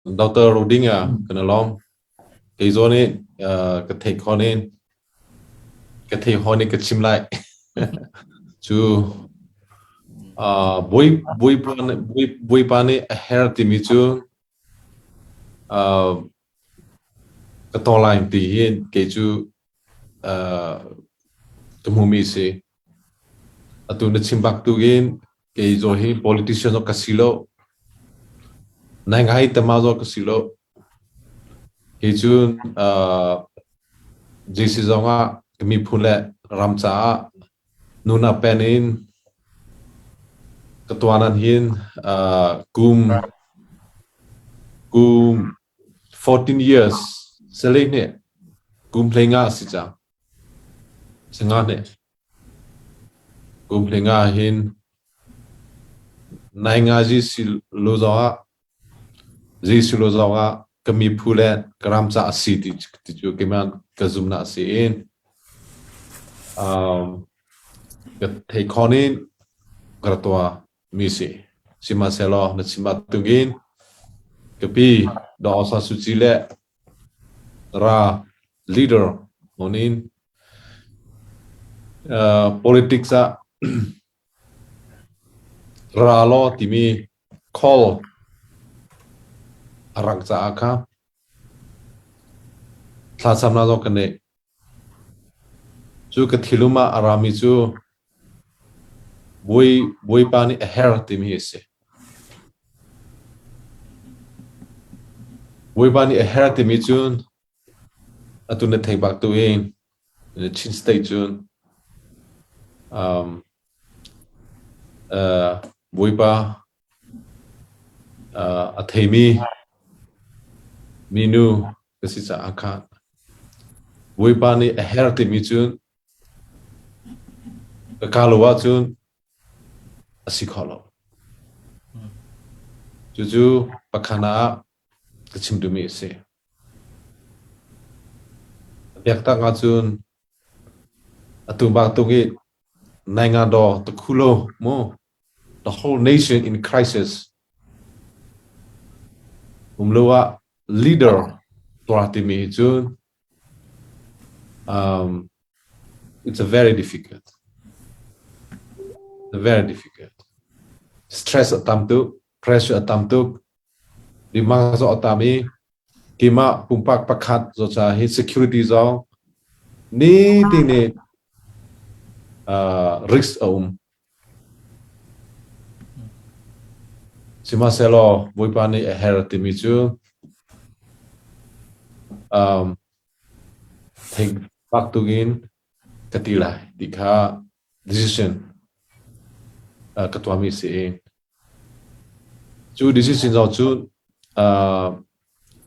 Dr. Rodinga kan lawm. Kei zawn i ka theih khon in ka thei hon i ka chim lai. Cu bawi bawipa nih bawipa nih a her timi cu ka tawng lai ti hi kei cu ka hmumi a si. Atu na chim bak tukin kei zaw hi politician zong ka si lo. Naingai tama zong ka si lo. Hi cu JC zong ah ka miphun le ram caah nuna pen in ka tuan an hin kum kum 14 years sele nih kum hlei nga a si cang. Singa nih kum hlei nga hin naingazi si lo zong ah zi si lo zong ah ka miphu le ka ram ca a si ti ti cu keimah ka zumnak a si in um, ka thei khon in ka ra tuah mi si. Sihmanhsehlaw na chim bantukin ka pi Daw Aung San Suu Kyi le ra leader hmun in politics ah ra law timi call a rak caah kha thlacamnak zong kan neih. Cu ka thilum ah a rami cu Bawipa nih a her timi hi a si. Bawipa nih a her timi cun atu na thei bak tu in Chin State cun Bawipa a theimi minu ka si caah khan Bawipa nih a her timi cun ka kaa lo ahcun a si kho lo. Cucu pakhat ah ka chim duhmi a si. Biaktak ahcun atu bantuk i Naingadaw Takhulo mu the whole nation in crisis um lo ah leader tuar timi hi cun it's a very difficult. Very difficult. Stress a tam tuk, pressure a tam tuk, limang zong a tam i keimah pumpak pakhat zo ca hi security zong nitin nih risk a um. Sihmanhsehlaw Bawipa nih a her timi cu thei bak tukin ka ti lai ti kha decision ka tuahmi a si i cu decision zong cu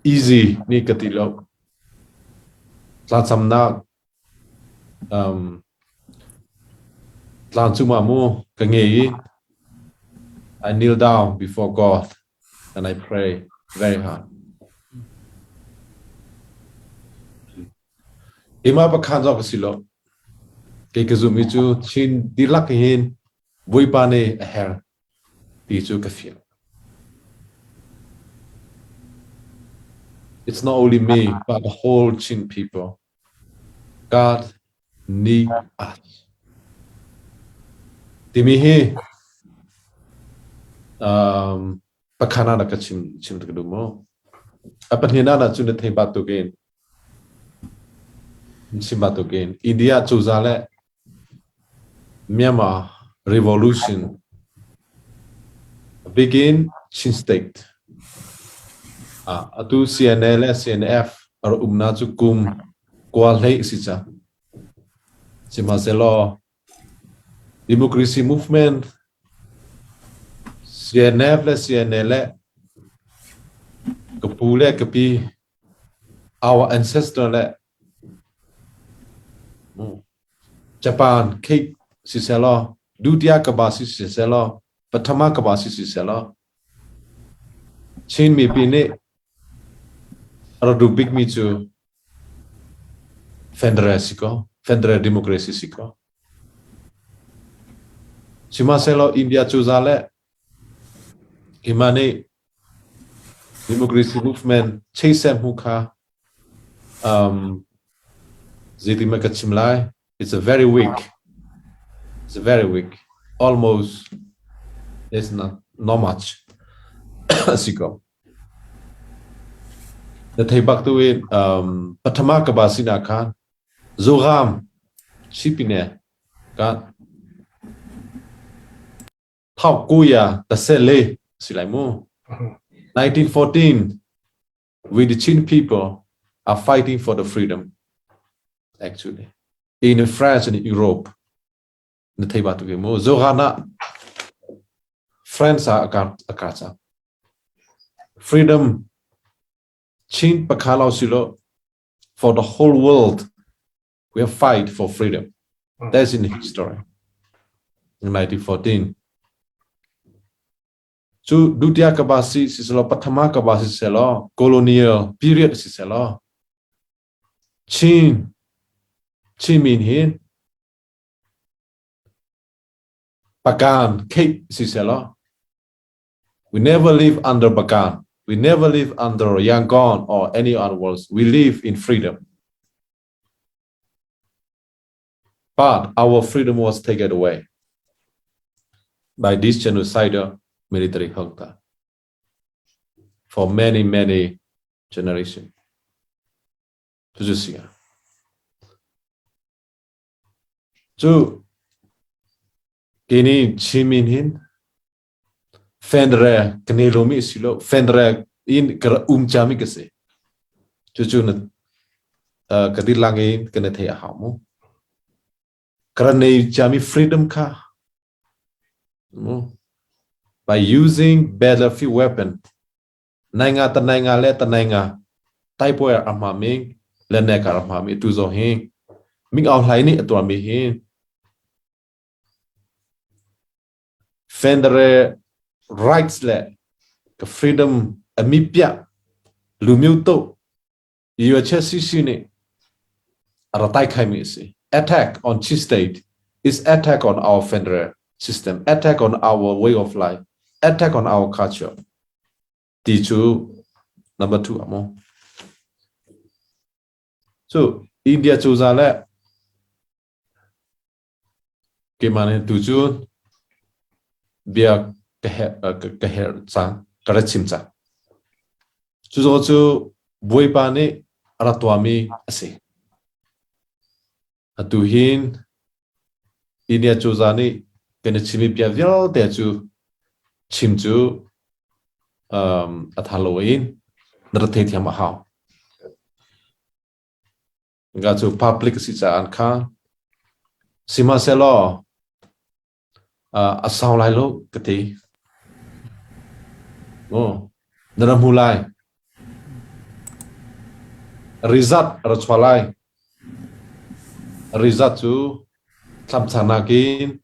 easy nih ka ti lo. Tlacamnak Tlang cungah mu ka ngei i I kneel down before God and I pray very hard. Keimah pakhan zong ka si lo. Kei ka zumh i cu Chin dihlak hin Bawipa nih a her ti cu ka fiang. It's not only me, but the whole Chin people. God need us. Timi hi pakhat ah ka chim chim ka duh maw? A pahnihnak ah cun na thei bantukin chim bantukin India cozah le Myanmar revolution begin Chin State. Atu CNA le CNF a rak umnak cu kum kua hlei a si cang. Sihmanhsehlaw democracy movement CNF le CNA le ka pu le ka pi our ancestor le Japan cake sisehlaw, Dutiya kaba si sisehlaw, Pathama kaba si sisehlaw, Chin mipi nih a rak duh bikmi cu federal si ko, federal democracy si ko. Sihmanhsehlaw India cozah le keimah nih Democracy movement cheise hmu kha zeitin ka chim lai? It's a very weak. It's a very weak. Almost there's not much. Si ko. Na thei bak tu in pathama ka ba sina khan Zoram Chipine ka 1914 si lai mu. 1914 we the Chin people are fighting for the freedom actually in France and Europe. Na thei ba tu ke mu Zohana France ah aka aka cha freedom Chin pakhalau silo for the whole world we have fight for freedom. That's in history in 1914. Cu Dutya Kabasi si selaw Pathama Kabasi selaw colonial period si selaw Chin Chin min hi Pagan Cape si selaw we never live under Bagan. We never live under Yangon or any other worlds. We live in freedom. But our freedom was taken away by this genocidal military junta for many, many generations. Cu si cu kini Chin hin Fenre kan i lomi si lo fenre in ka um chami ka si. Cucu na ka dir lang in kan thei a hau mu. Ka nei chami freedom kha mu by using battlefield weapon nai nga ta nai nga le ta nai nga taipoe a hma ming le ne ka hma mi tu zo hi ming au hlai ni atua mi hi Federal rights le ka freedom a mi piah lumyu to UHCC nih a ra tai khaimi a si. Attack on Chin state is attack on our federal system, attack on our way of life, attack on our culture. Ti cu number 2 amo. Cu India cu za le Keimah nih tu cu bia ka herh cang, ka ra chim cang. Cu zaw cu Bawipa nih a ra tuahmi a si. Atu hin India cozah nih kan i chimmi bia vialte cu chim cu a tha lo in na ra theithiam a hau. Nga cu public a si caah an kha. Sihmanhsehlaw a sau lai lo ka ti. Oh, na ra hmu lai. Result a ra chuah lai. Result cu thlamchangnak in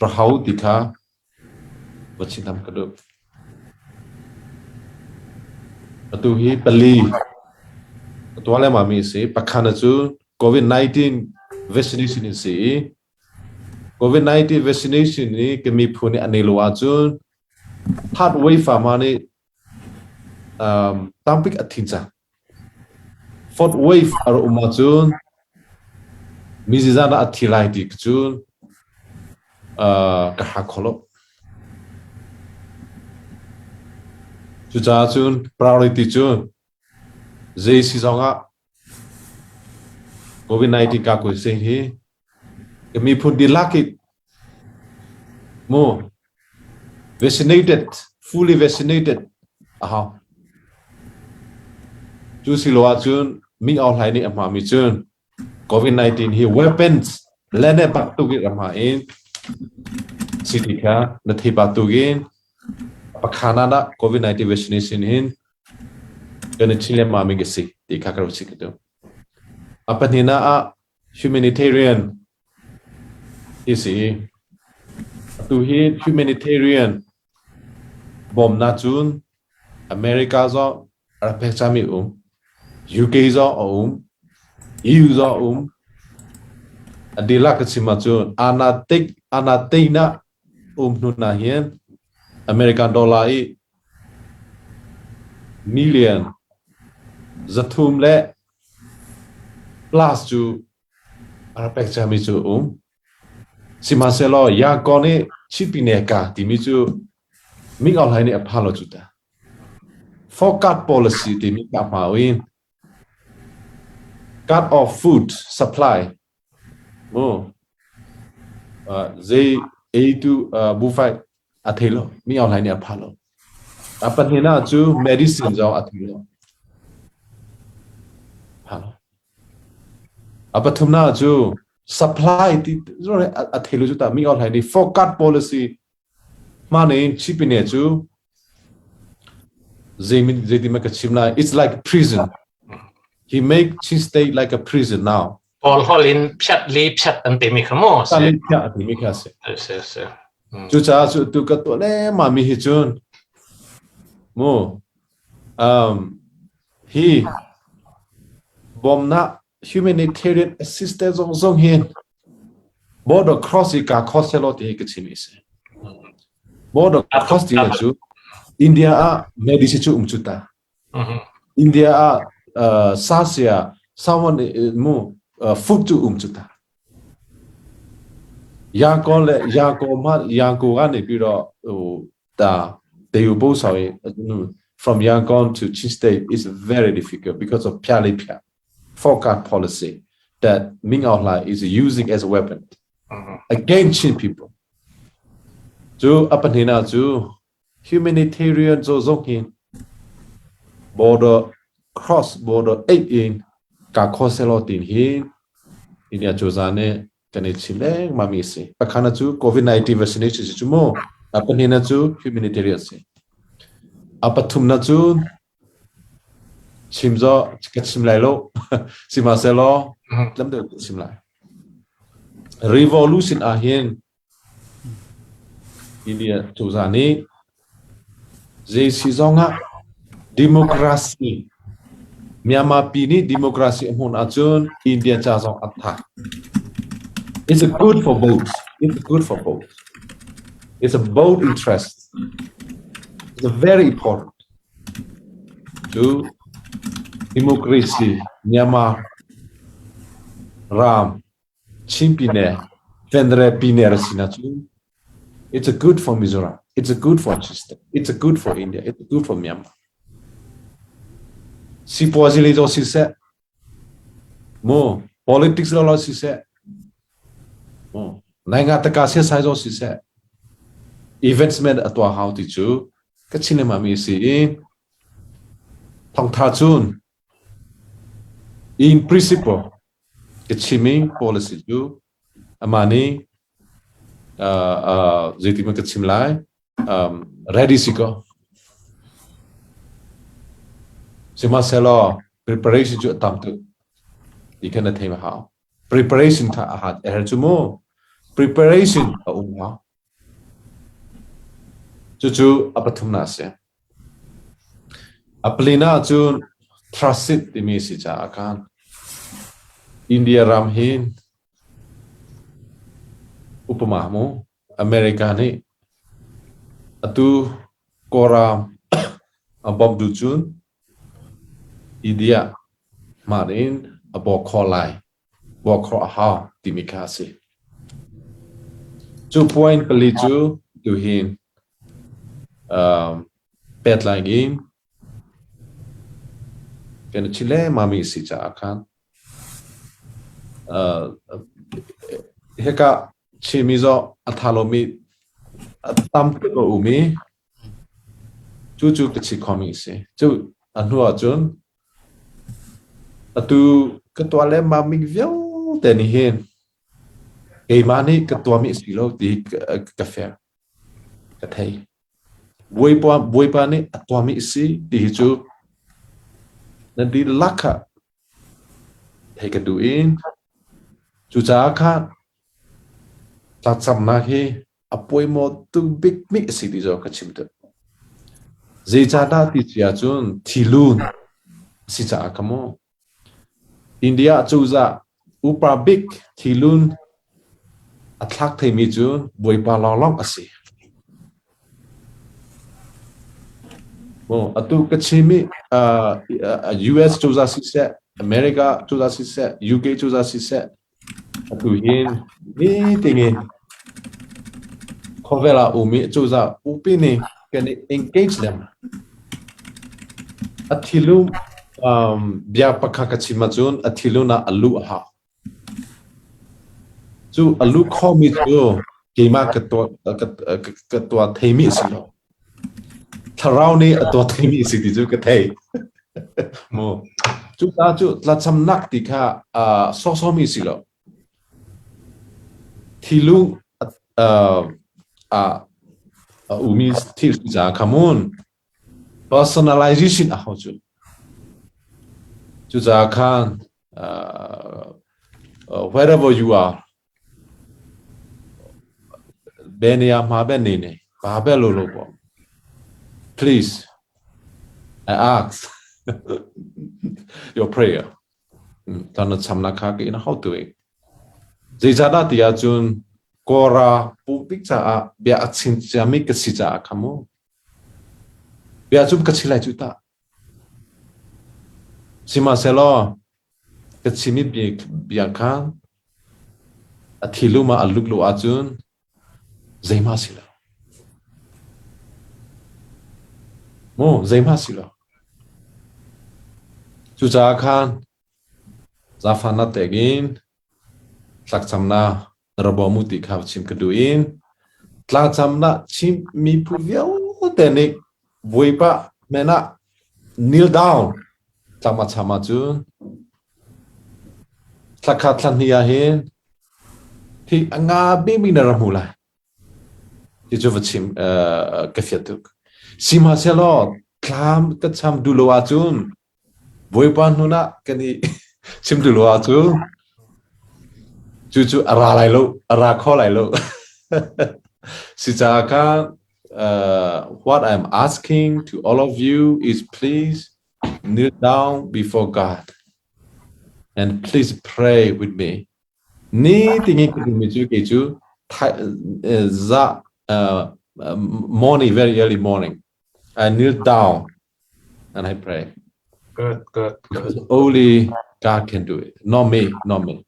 ra hau ti kha va chim ka duh. Atu hi pali a tuah lengmang mi a si. Pakhat cu COVID-19 vaccination in si i COVID-19 vaccination i ka miphun nih an i lo ahcun third wave pharma nih tambik a thin cang. Fourth wave a rak um ahcun mi zeizah dah a thi lai ti cu ka hak kho lo. Cucaah cun priority cu zei si zong ah COVID-19 ka kul sing hi ka miphun dihlak i mu vaccinated, fully vaccinated a hau. Cu si lo ahcun Ming Aung Hlaing nih a hmami cun COVID-19 hi weapons le ne bak tuk in a hma in city kha na thei ba tuk in pakhana da COVID-19 vaccination hin kan i chin le ma mi ka si ti kha ka ro chik tu. A pahnihnak ah humanitarian hi si. Atu hi humanitarian bawmnak cun America zong a rak pek cangmi um, UK zong a um, EU zong a um. A dihlak ka chim ahcun ana teinak um hnu na hin American dollar i Million 300 le plus cu a rak pek ciami cu um. Sihmanhsehlaw Yangon nih Chin Pine ka timi cu Ming Aung Hlaing nih a phan lo cu ta. Forecast policy timi ka hma in cut off food supply mu zei ei tu bufai a thei lo Ming Aung Hlaing nih a phan lo. A pahnihnak cu medicine zong a thei lo. Phan lo. A pathumnak cu supply ti a thei lo cu ta Ming Aung Hlaing nih forecast policy Hmanin Chipine cu zeitin ka chim lai? It's like prison. He make Chin state like a prison now. Kawl holh in phiat li phiat an timi kha mu. Phiat li phiat an timi kha si. Si si. Cucaah cu tu ka tuah le ma mi hi cun mu hi bawmnak humanitarian assistance zong zong hin border cross i ka cross selaw ti hi ka chim i si. Border cross ti cu India ah medicine cu um cu ta. India ah sasia someone mu food cu um cu ta. Yangon le Yangon ma Yangon ကနေပြီးတော့ဟိုဒါတေယူပို့ဆောင်ရေး from Yangon to Chin State is very difficult because of ဖြာလေးဖြာ forecast policy that Ming Aung Hlaing is using as a weapon against Chin people. Cu a pahnihnak cu humanitarian zo zong hin border cross border 8 in ka khoselo tin hin India cozah nih kan i chim lengmang mi si. Pakhat cu COVID-19 vaccination si cu mu. A pahnihnak cu humanitarian si. A pathumnak cu Chim zaw ka chim lai lo. Sihmanhsehlaw lam deuh ka chim lai. Revolution ah hin India cozah nih zei si zong ah democracy Myanmar pi nih democracy a hmun ahcun India ca zong a tha. It's a good for both. It's good for both. It's a both interest. It's a very important. Cu democracy Myanmar ram Chin Pine Federal Pine ra sinak cu it's a good for Mizoram. It's a good for system. It's a good for India. It's a good for Myanmar. Sipuazi lei zong siseh, mu politics lo lo siseh, mu nainga taka siasai zong siseh, events men a tuah hau ti cu ka chin lengmang mi si i thongtha cun in principle ka chimi policy cu amah nih zeitin ka chim lai ready si ko sihmanhsehlaw preparation cu a tam tuk ti khan na thei ma hau preparation kha a hat a her cu mu preparation a um hau Cucu a pathumnak a si. A palinak ahcun Transit timi a si caah khan India ram hi upama mu America nih atu Kawlram a bawmh duh cun India hmaan in a bawk khawh lai. Buak khawh a hau timi kha a si. Cu point pali cu tuhin pehtlai in kan i chim lengmangmi a si caah khan hika Chinmi zong a tha lomi a tam tuk a um i cucu ka chim khomi a si. Cu a hnu ahcun Atu ka tuah lengmangmi vialte nih hin keimah nih ka tuahmi a si lo ti ka fiang, ka thei. Bawipa nih a tuahmi a si ti hi cu nan dihlak kha thei ka duh i cucaah kha tlakcamnak hi a pawimawh tuk bikmi a si ti zong ka chim duh. Zeicahdah ti si ahcun thilun a si caah ka mu. India cozah upa bik thilun a thlak theimi cu Bawipa lawnglawng a si. Atu ka chim i US cozah siseh, America cozah siseh, UK cozah siseh, atu hin meeting in khawvel ah um i cozah pupi nih kan i engage lengmang. A thilum bia pakhat ka chim ahcun a thilun ah a luh a hau. Cu a luh khomi cu keimah ka tuah theimi a si lo. Thlarau nih a tuah theimi a si ti cu ka thei. Mu. Cucaah cu tlacamnak ti kha sawsawmi a si lo. Thilu a umi thil si caah kha mun Personalization a hau cu. Cucaah khan wherever you are, benia hma ben ni ne, pa be lo lo po. Please, I ask your prayer. Tan na cham na kha ke ina hau tu e. Zeicahdah ti ahcun Kora pumpi caah bia a chim ciami ka si caah kha mu. Bia cu ka chim lai cu tah. Sihmanhsehlaw ka chim i bia kha a thilum ah a lut lo ahcun zeihmah a si lo. Mu, zeihmah a si lo. Cucaah khan zaangfahnak tek in tlakcamnak na ra bawm u ti kha chim ka duh in tlangcamnak chim mi phu vialte nih Bawipa men ah kneel down tlama cham ahcun thlakhat thlahnih ah hin hi a nga bikmi na ra hmu lai. Ti cu va chim ka fiat tuk. Sihmanhsehlaw thlam ka cham duh lo ahcun Bawipa hnun ah kan i chim duh lo ahcun cucu a ra lai lo, a ra kho lai lo. Si caah khan what I'm asking to all of you is please kneel down before God and please pray with me. Ni tingin ka duhmi cu kei cu za morning, very early morning, I kneel down and I pray. Good, good, good. Because only God can do it, not me, not me.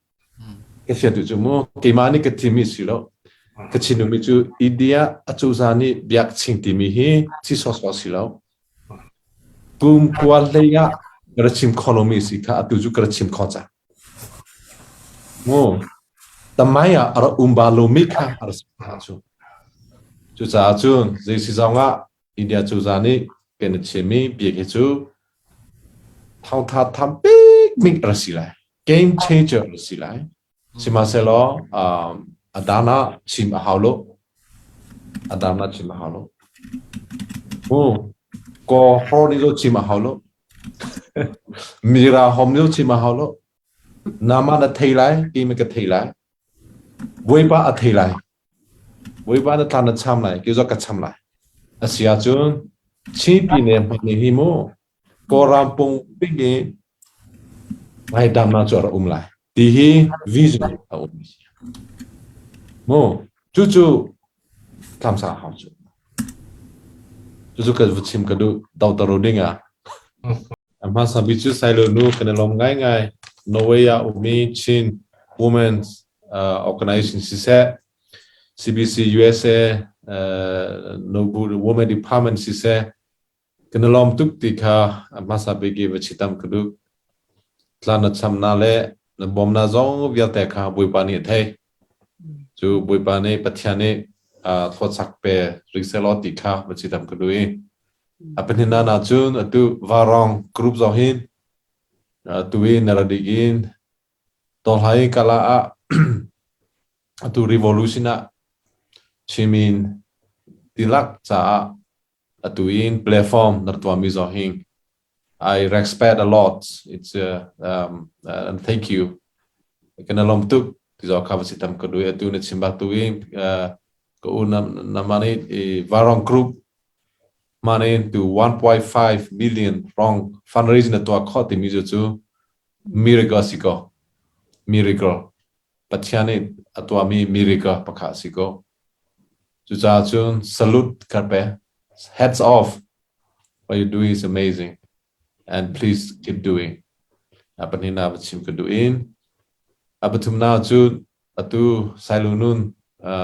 Ka fian tu cu mu keimah nih ka thimi si lo. Ka chinumi cu India acozah nih biak ching timi hi si sawsawh si lo. Kum kua hlei ah ka ra chim kho lomi si kha atu cu ka ra chim kho cang. Mu tamai ah a ra um ba lomi kha a ra si cu. Cucaah cun zei si zong ah India cozah nih kan i chimmi biak hi cu thawngtha tham bikmi a si lai. Game changer a si lai. Sihmanhsehlaw a dan ah chim a hau lo. A dan ah chim a hau lo. Mu ko hor nih zo chim a hau lo. Mira hom nih zo chim a hau lo. Nama na thei lai, kei ka thei lai. Bawipa a thei lai. Bawipa na thla na cham lai, kei zong ka cham lai. A si ahcun Chin Pyine hmanh nih hi mu Kawlram pungpi i ngaidamnak cu a rak um lai ti hi vision a um. Mu cucu tlamsa hau cu. Cucu ka va chim ka duh dotaro ding ah. A hmasa bik cu Sailo nu kan i lawm ngaingai. Norway ah ummi Chin Women's Organization siseh, CBC USA Nobu Women Department siseh, kan i lawm tuk ti kha a hmasa bik i va chitam ka duh. Tlan na chamna le na bawmna zong vialte kha Bawipa nih a thei. Cu Bawipa nih Pathian nih thluachuak pe ring sehlaw ti kha va chitam ka duh i A pahnihnak ahcun atu Varong group zong hin atu i Naradik in Tawhlai Kala ah atu revolution ah Chimin tilak caah atu in platform na tuahmi zong hin I respect a lot. It's and thank you. Kan lawm tuk ti zong kha va si tam ka duh atu na chim bak tu in ka u na mani Varong group mani to 1.5 million rong fundraising na tuah kho timi cu cu miracle si ko. Miracle. Pathian nih a tuahmi miracle pakhat si ko. Cucaah cun salute ka pe. Hats off. What you doing is amazing and please keep doing. A pahnihnak va chim ka duh in a pathumnak cu atu Sailunun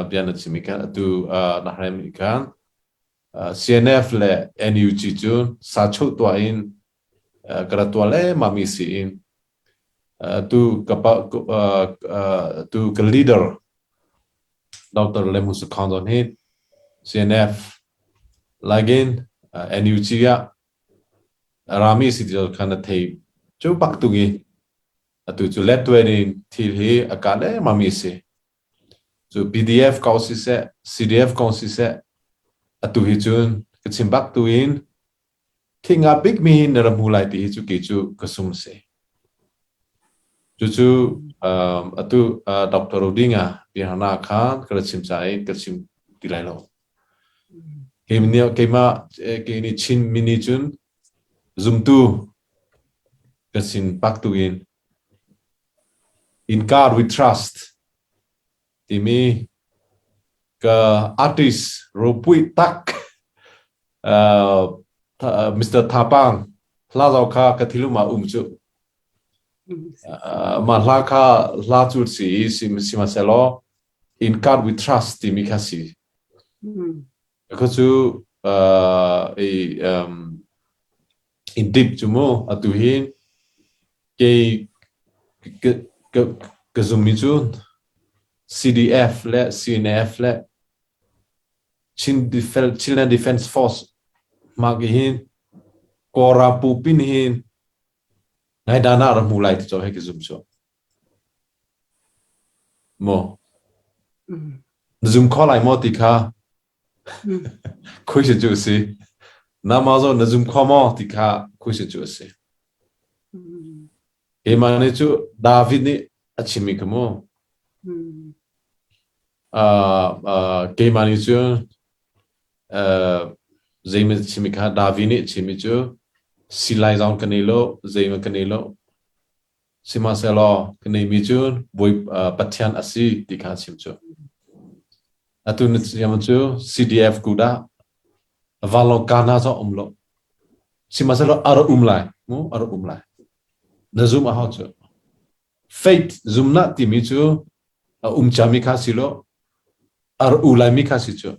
bia na chim i khan atu na hrem i khan CNF le NUG cu sachoh tuah in ka ra tuah le mami si in tu ka pa tu ka leader Dr. Lemu Sakhon zon hi CNF lagin NUG ah rami si ti khan na thei cu pak tung i atu cu letwen in thil hi a ka le mami si cu PDF kong siseh CDF kong siseh atu hi cun ka chim bak tu in Thing a bikmi hi na ra hmu lai ti hi cu kei cu ka sung si. Cucu atu Dr. Rodinga biahana khan ka ra chim ca i ka chim ti lai lo. Keimah kei nih Chin mini cun zumtu ka sin pak tu in in God we trust timi ka artist ropui tak Mr. Thapang hla zau kha ka thilum ah um cu ma hla kha hla cu si sihmanhsehlaw in God we trust timi kha si kha cu i in deep cu mu atu hi kei ka zummi cu CDF le CNF le Chin Chinland Defense Force hmak hin Kawlram pupin hin ngaidana ra hmu lai ti cu hei ka zum cu mo na zum kho lai maw ti kha Khuisi cu a si. Nangmah zong na zum kho maw ti kha khuisi cu a si. Keimah nih cu David nih a chimmi kha mu. Keimah nih cun zeimaw chimmi kha David nih a chimmi cu silai zong ka nei lo, zeimaw ka nei lo. Sihmanhsehlaw ka neimi cu Bawi Pathian a si ti kha a chim cu. Atu na siam cu CDF ku dah vanlawng kana zong um lo. Sihmanhsehlaw a ra um lai, mu a ra um lai. Na zum a hau cu. Faith zumnak timi cu a um ciami kha si lo, a ra u laimi kha si cu.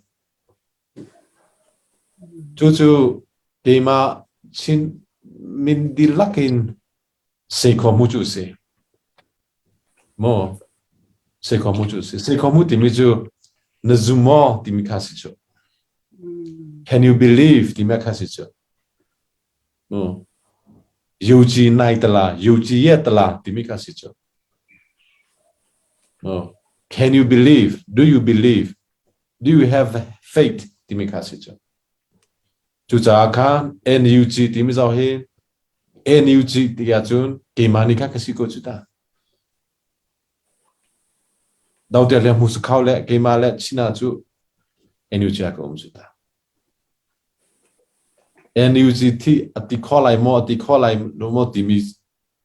Cucu keimah Chin min dihlak in Seikhuamu cu a si. Maw? Seikhuamu cu a si. Seikhuamu timi cu na zum maw timi kha si cu. Can you believe timi kha si cu. Maw? Yuji nai tala, yuji ye tala timi kha si cu. Maw? Can you believe? Do you believe? Do you have faith timi kha si cu. Cucaah khan NUG timi zau hi NUG ti ahcun keimah nih kha ka si ko cu ta. Dote le hmu khau le keimah le China cu NUG ah ka um cu ta. NUG thi a ti kho lai maw a ti kho lai lo maw timi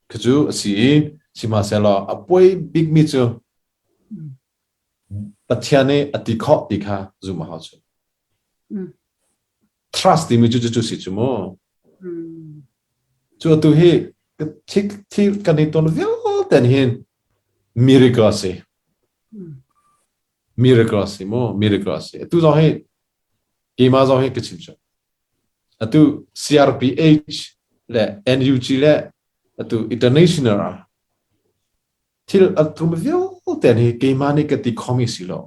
kha cu a si i sihmanhsehlaw a puai bikmi cu Pathian nih a ti khawh ti kha zum a hau cu. Trust timi cu cu si cu mu. Cu atu hi thil kan i ton vialte hin miracle si. Miracle si mu, miracle si. Atu zong hi keimah zong hi ka chim cu. Atu CRPH le NUG le atu international ah thil a tum vialte hi keimah nih ka ti khomi si lo.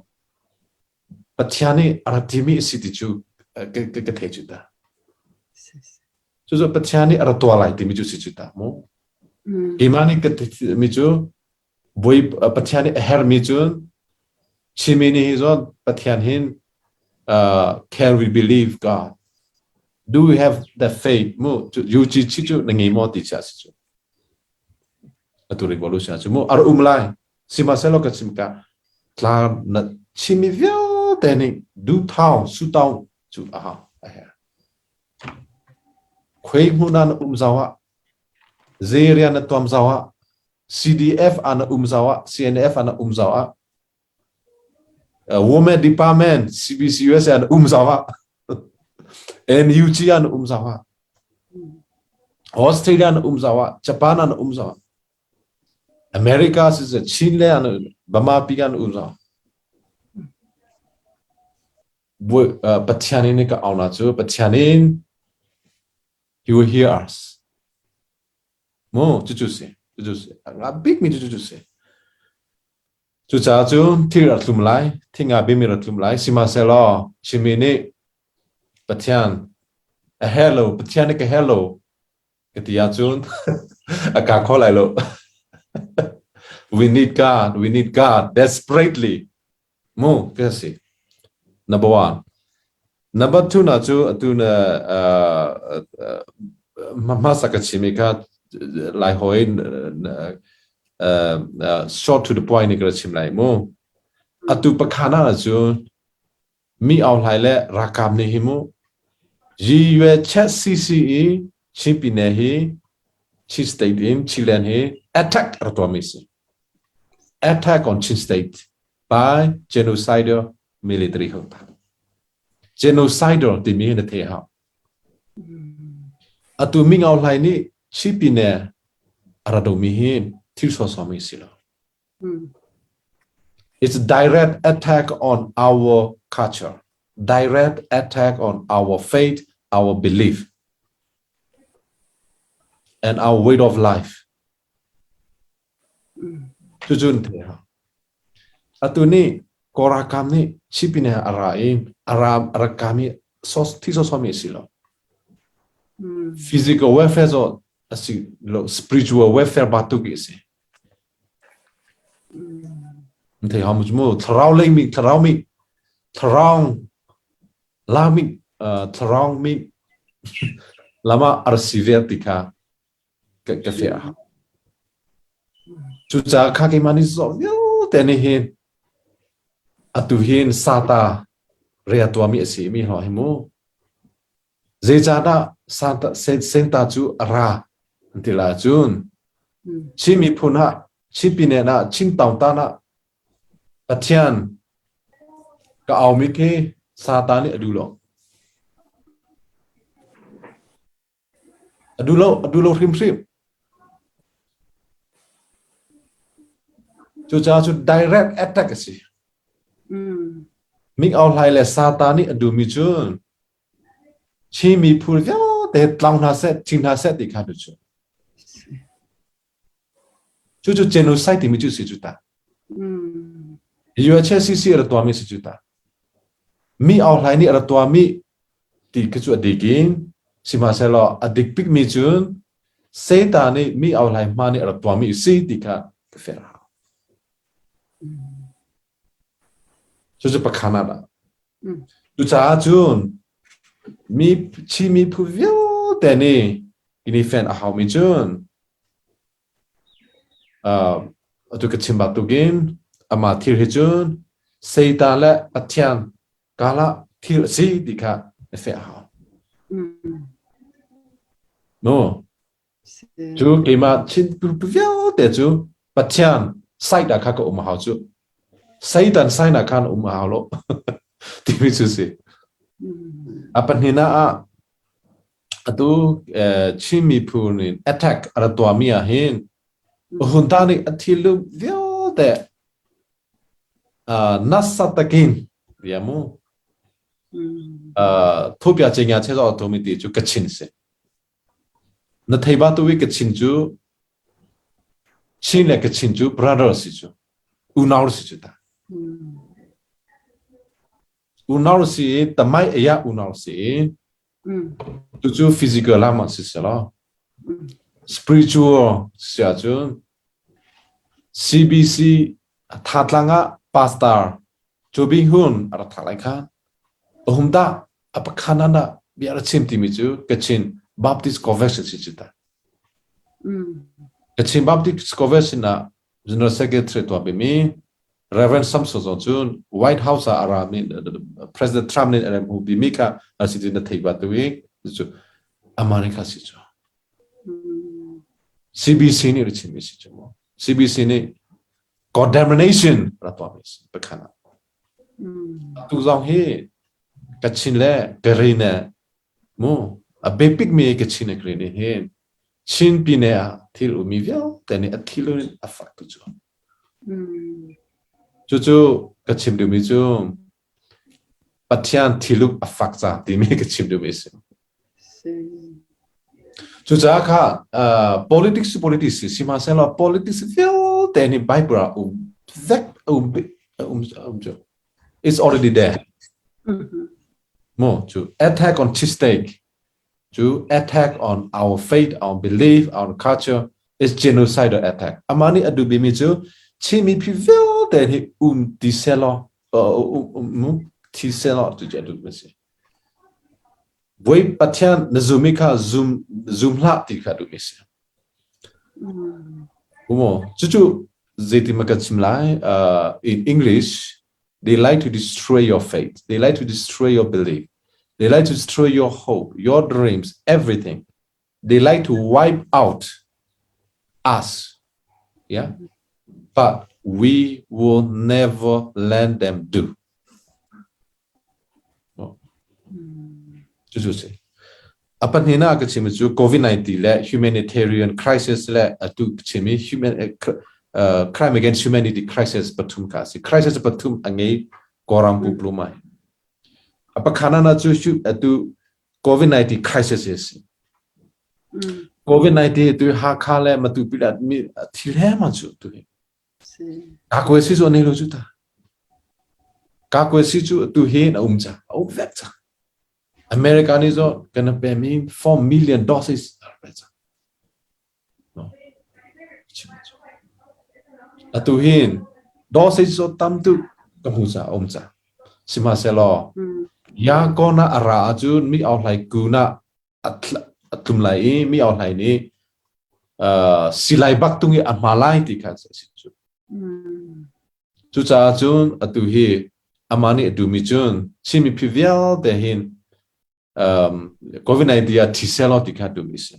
Pathian nih a rak timi a si ti cu ka thei cu ta. Cucu Pathian nih a ra tuah lai timi cu si cu ta mu. Keimah nih ka mi cu Bawi Pathian nih a hermi cun Chinmi nih hi zawn Pathian hin can we believe God? Do we have the faith mu? UGC cu na ngei maw ti chia si cu. Atu revolution cu mu a ra um lai. Sihmanhsehlaw ka chim ka tlang na chimmi vialte nih duhthau sutaung cu a hau a herh. Khuai hmun ah na um zau ah zei rian na tuam zau ah CDF ah na um zau ah CNF ah na um zau ah Women Department CBCUSA na um zau ah NUG ah na um zau ah. Australia na um zau ah, Japan ah na um zau ah, America si se Chin le an Bama pi kan um zau. Pathian in ka au na cu Pathian in he will hear us. Mu cu cu si cu cu si a big mi cu cu si. Cucaah cun thil a tlum lai, thing ah bimi a tlum lai. Sihmanhsehlaw Chinmi nih Pathian a her lo, Pathian nih ka her lo ka ti ahcun a ka kho lai lo. We need God, we need God desperately. Mu ka si. Number one. Number two na cu atu na hmasa ka chim i kha lai hawi short to the point ni ka chim lai mu. Atu pakhana cu mi au hlai le rakam ni hi mu. Yi yue chet CCE Chin pine hi Chin state in Chiland hi attack ra tuah mi si. Attack on Chin state by genocidal military junta. Genocidal timi hi na thei hau. Atu mi ngau hlai nih Chin pine a ra do mi hi thil sawsawm mi si lo. It's direct attack on our culture, direct attack on our faith, our belief, and our way of life. Cucun the ha. Atu ni Korakam nih chipine a ra i a ra a rak kami sos thi sosomi si lo. Physical welfare zo asi lo spiritual welfare batu ki si. Thei hau mu thlarau lei mi thlarau mi thlarau la mi thlarau mi lama arsi ve ti kha ka ka fe a cucaah kha keimah nih zawh vialte nih hin atu hin sata ria tuami a si mi hlo hi mu Zeicahdah Santa cu a ra an ti lai ahcun Chin miphun ah, Chin pine ah, Chin taungtan ah Pathian ka aumi khi Satan nih a duh lo. A duh lo, a duh lo hrimhrim. Cucaah cu direct attack a si. Ming Aung Hlaing le Satan nih a duhmi cu Chin miphun vialte tlau hna seh, thing hna seh ti kha tu cu. Cucu genocide timi cu si cu ta. UHCC a ra tuahmi si cu ta. Mi Aung Hlaing nih a ra tuahmi ti khi cu a dik in sihmanhsehlaw a dik bikmi cun Satan nih mi Aung Hlaing hma nih a rak tuahmi si ti kha ka fer hau. Cucu pakhat ah dah. Cucaah cun mi Chin miphun vialte nih ini fan a haumi cun atu ka chim bantukin amah thil hi cun Satan le Pathian kala thil a si ti kha na feh a hau. No. Cu keimah Chin vialte cu Pathian side ah kha ka um a hau cu. Satan side ah khan um a hau lo timi cu si. A pahnihnak ah atu Chin miphun in attack a ra tuahmi ah hin hunta nih a thilum vialte nasa takin bia mu thupia chengya che zo to mi ti cu Kachin si. Na thei ba tu i Kachin cu Chin le Kachin cu brother si cu unau si cu ta. Unau si i tamai aya unau si i Cucu physical lam ah siselaw spiritual si ahcun CBC Thatlang ah pastor Chu Bing Hun a rak thak lai kha. A hum dah a pakhan ah bia ra chim timi cu Kachin Baptist Convention si cu ta. Kachin Baptist Convention ah General Secretary tuah bimi Reverend Samson zong cu White House ah a rami President Trump nih a rem hu bimi kha a si na thei ba tu i cu America si cu CBC nih ri chimmi si cu mu CBC nih condemnation ra tuah mi si pakhan ah tu zong hi Kachin le Karen mu a basic mi Kachin le Karen hin. Chin pine ah thil ummi vialte nih a thilun in a fak tu cu. Cucu ka chim duhmi cu Pathian thiluk a fak ca timi ka chim duhmi a si. Cucaah kha politics politics si sihmanhsehlaw politics vialte nih Bible ah um vek um um um cu. It's already there. Mo cu attack on Chin state cu attack on our faith, our belief, our culture is genocidal attack. Amah nih a duh bimi cu Chin mipi vialte hi um ti selaw um thi selaw tu cu a duh mi si. Voi Pathian na zumi kha zum zum hlah ti kha duh mi si. Umo cucu zeitin ma kan chim lai in English They like to destroy your faith. They like to destroy your belief. They like to destroy your hope, your dreams, everything. They like to wipe out us. Yeah. But we will never let them do. Cucu si. A pahnihnak ka chim cu COVID-19 le humanitarian crisis le atu ka chim i human crime against humanity crisis pathum ka si. Crisis pathum a ngei Kawlram puplum ai. A pakhana na cu atu COVID-19 crisis si. COVID-19 tu Hakha le Matupi mi thil he ma cu tu hi. Kakuaisi cu a nei lo cu ta. Kakuaisi cu atu hi a um cang, a um vek cang. America nih zo kan pe mi 4 million doses a pe cang. No. Atu hin doses cu tam tu ka hmu ca um ca. Sihmanhsehlaw ya kona a ra ahcun mi au hlai ku na a tlum lai i mi au hlai nih silai bak tung i a hma lai ti kha a si cu. Cucaah cun atu hi amah nih a duhmi cun Chin mipi vialte hin COVID-19 ah thi selaw ti kha duhmi si.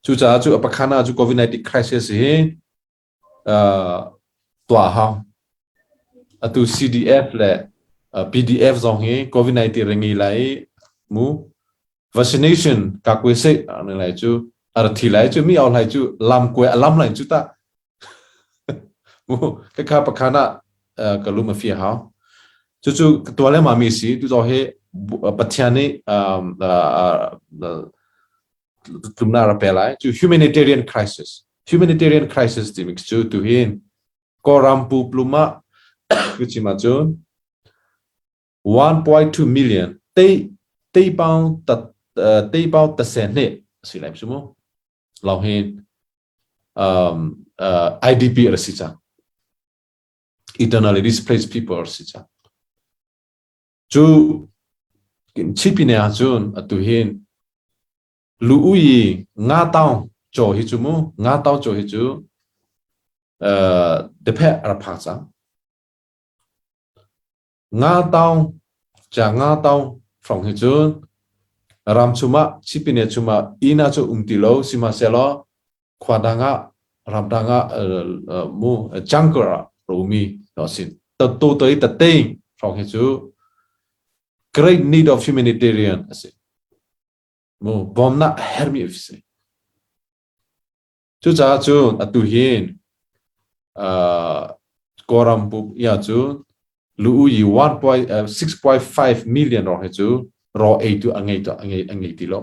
Cucaah cu a pakhana cu COVID-19 crisis hi tuah hau. Atu CDF le PDF zong hi COVID-19 ringi lai i mu vaccination ka kwe se ani lai cu ar thi lai cu mi au lai cu lam kwe alam lai cu ta mu ka kha pakhana ka lum a fi hau cu cu tua le ma mi si tu zo hi Pathian nih tlumnak ra pe lai cu humanitarian crisis humanitarian crisis timi cu tu hin Kawlram pu plum ah ku chim ahcun 1.2 million tei tei pau ta tei pau ta sen ne si lai su mu long hin IDP ra si cang internally displaced people si cang Cu Chipine ahcun atu hin lu ui i nga taung caw hi cu mu nga taung caw hi cu depheh a rak phak cang. Nga taung ca nga taung hrawng hi cu ram chungah Chipine chungah inn ah cu um ti lo sihmanhsehlaw khua dang ah ram dang ah mu jungle ah romi no sin to to i tateing hrawng hi cu great need of humanitarian asi mu bawmnak a hermi a si cucaah cun atu hin Kawlram bu ya cu lu yi 1.6.5 million ro hi cu ro ei tu a ngei tu a ngei a ngei ti lo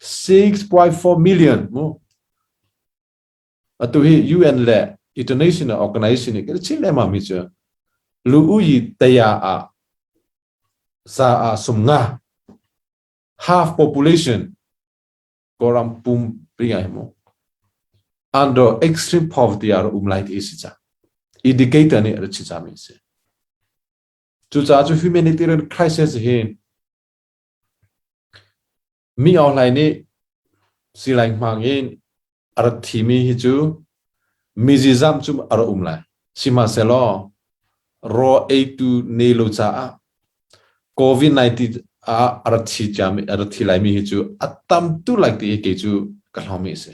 6.4 million mu. Atu hi UN le international organization nih kan chim lengmang mi cu lu uyi taya ah za ah sum nga half population Kawlram pum ringai mu under extreme poverty ah um lai ti si ca indicator nih a chi ca mi si cucaah cu humanitarian crisis hi Mi Aung Hlaing nih silai hmang in a rak thimi hi cu mizizam cu a rak um lai. Sihmanhsehlaw raw eitu nei lo caah COVID-19 ah a rak thi ciami a rak thi laimi hi cu a tam tu lai ti hi kei cu ka hlawmi a si.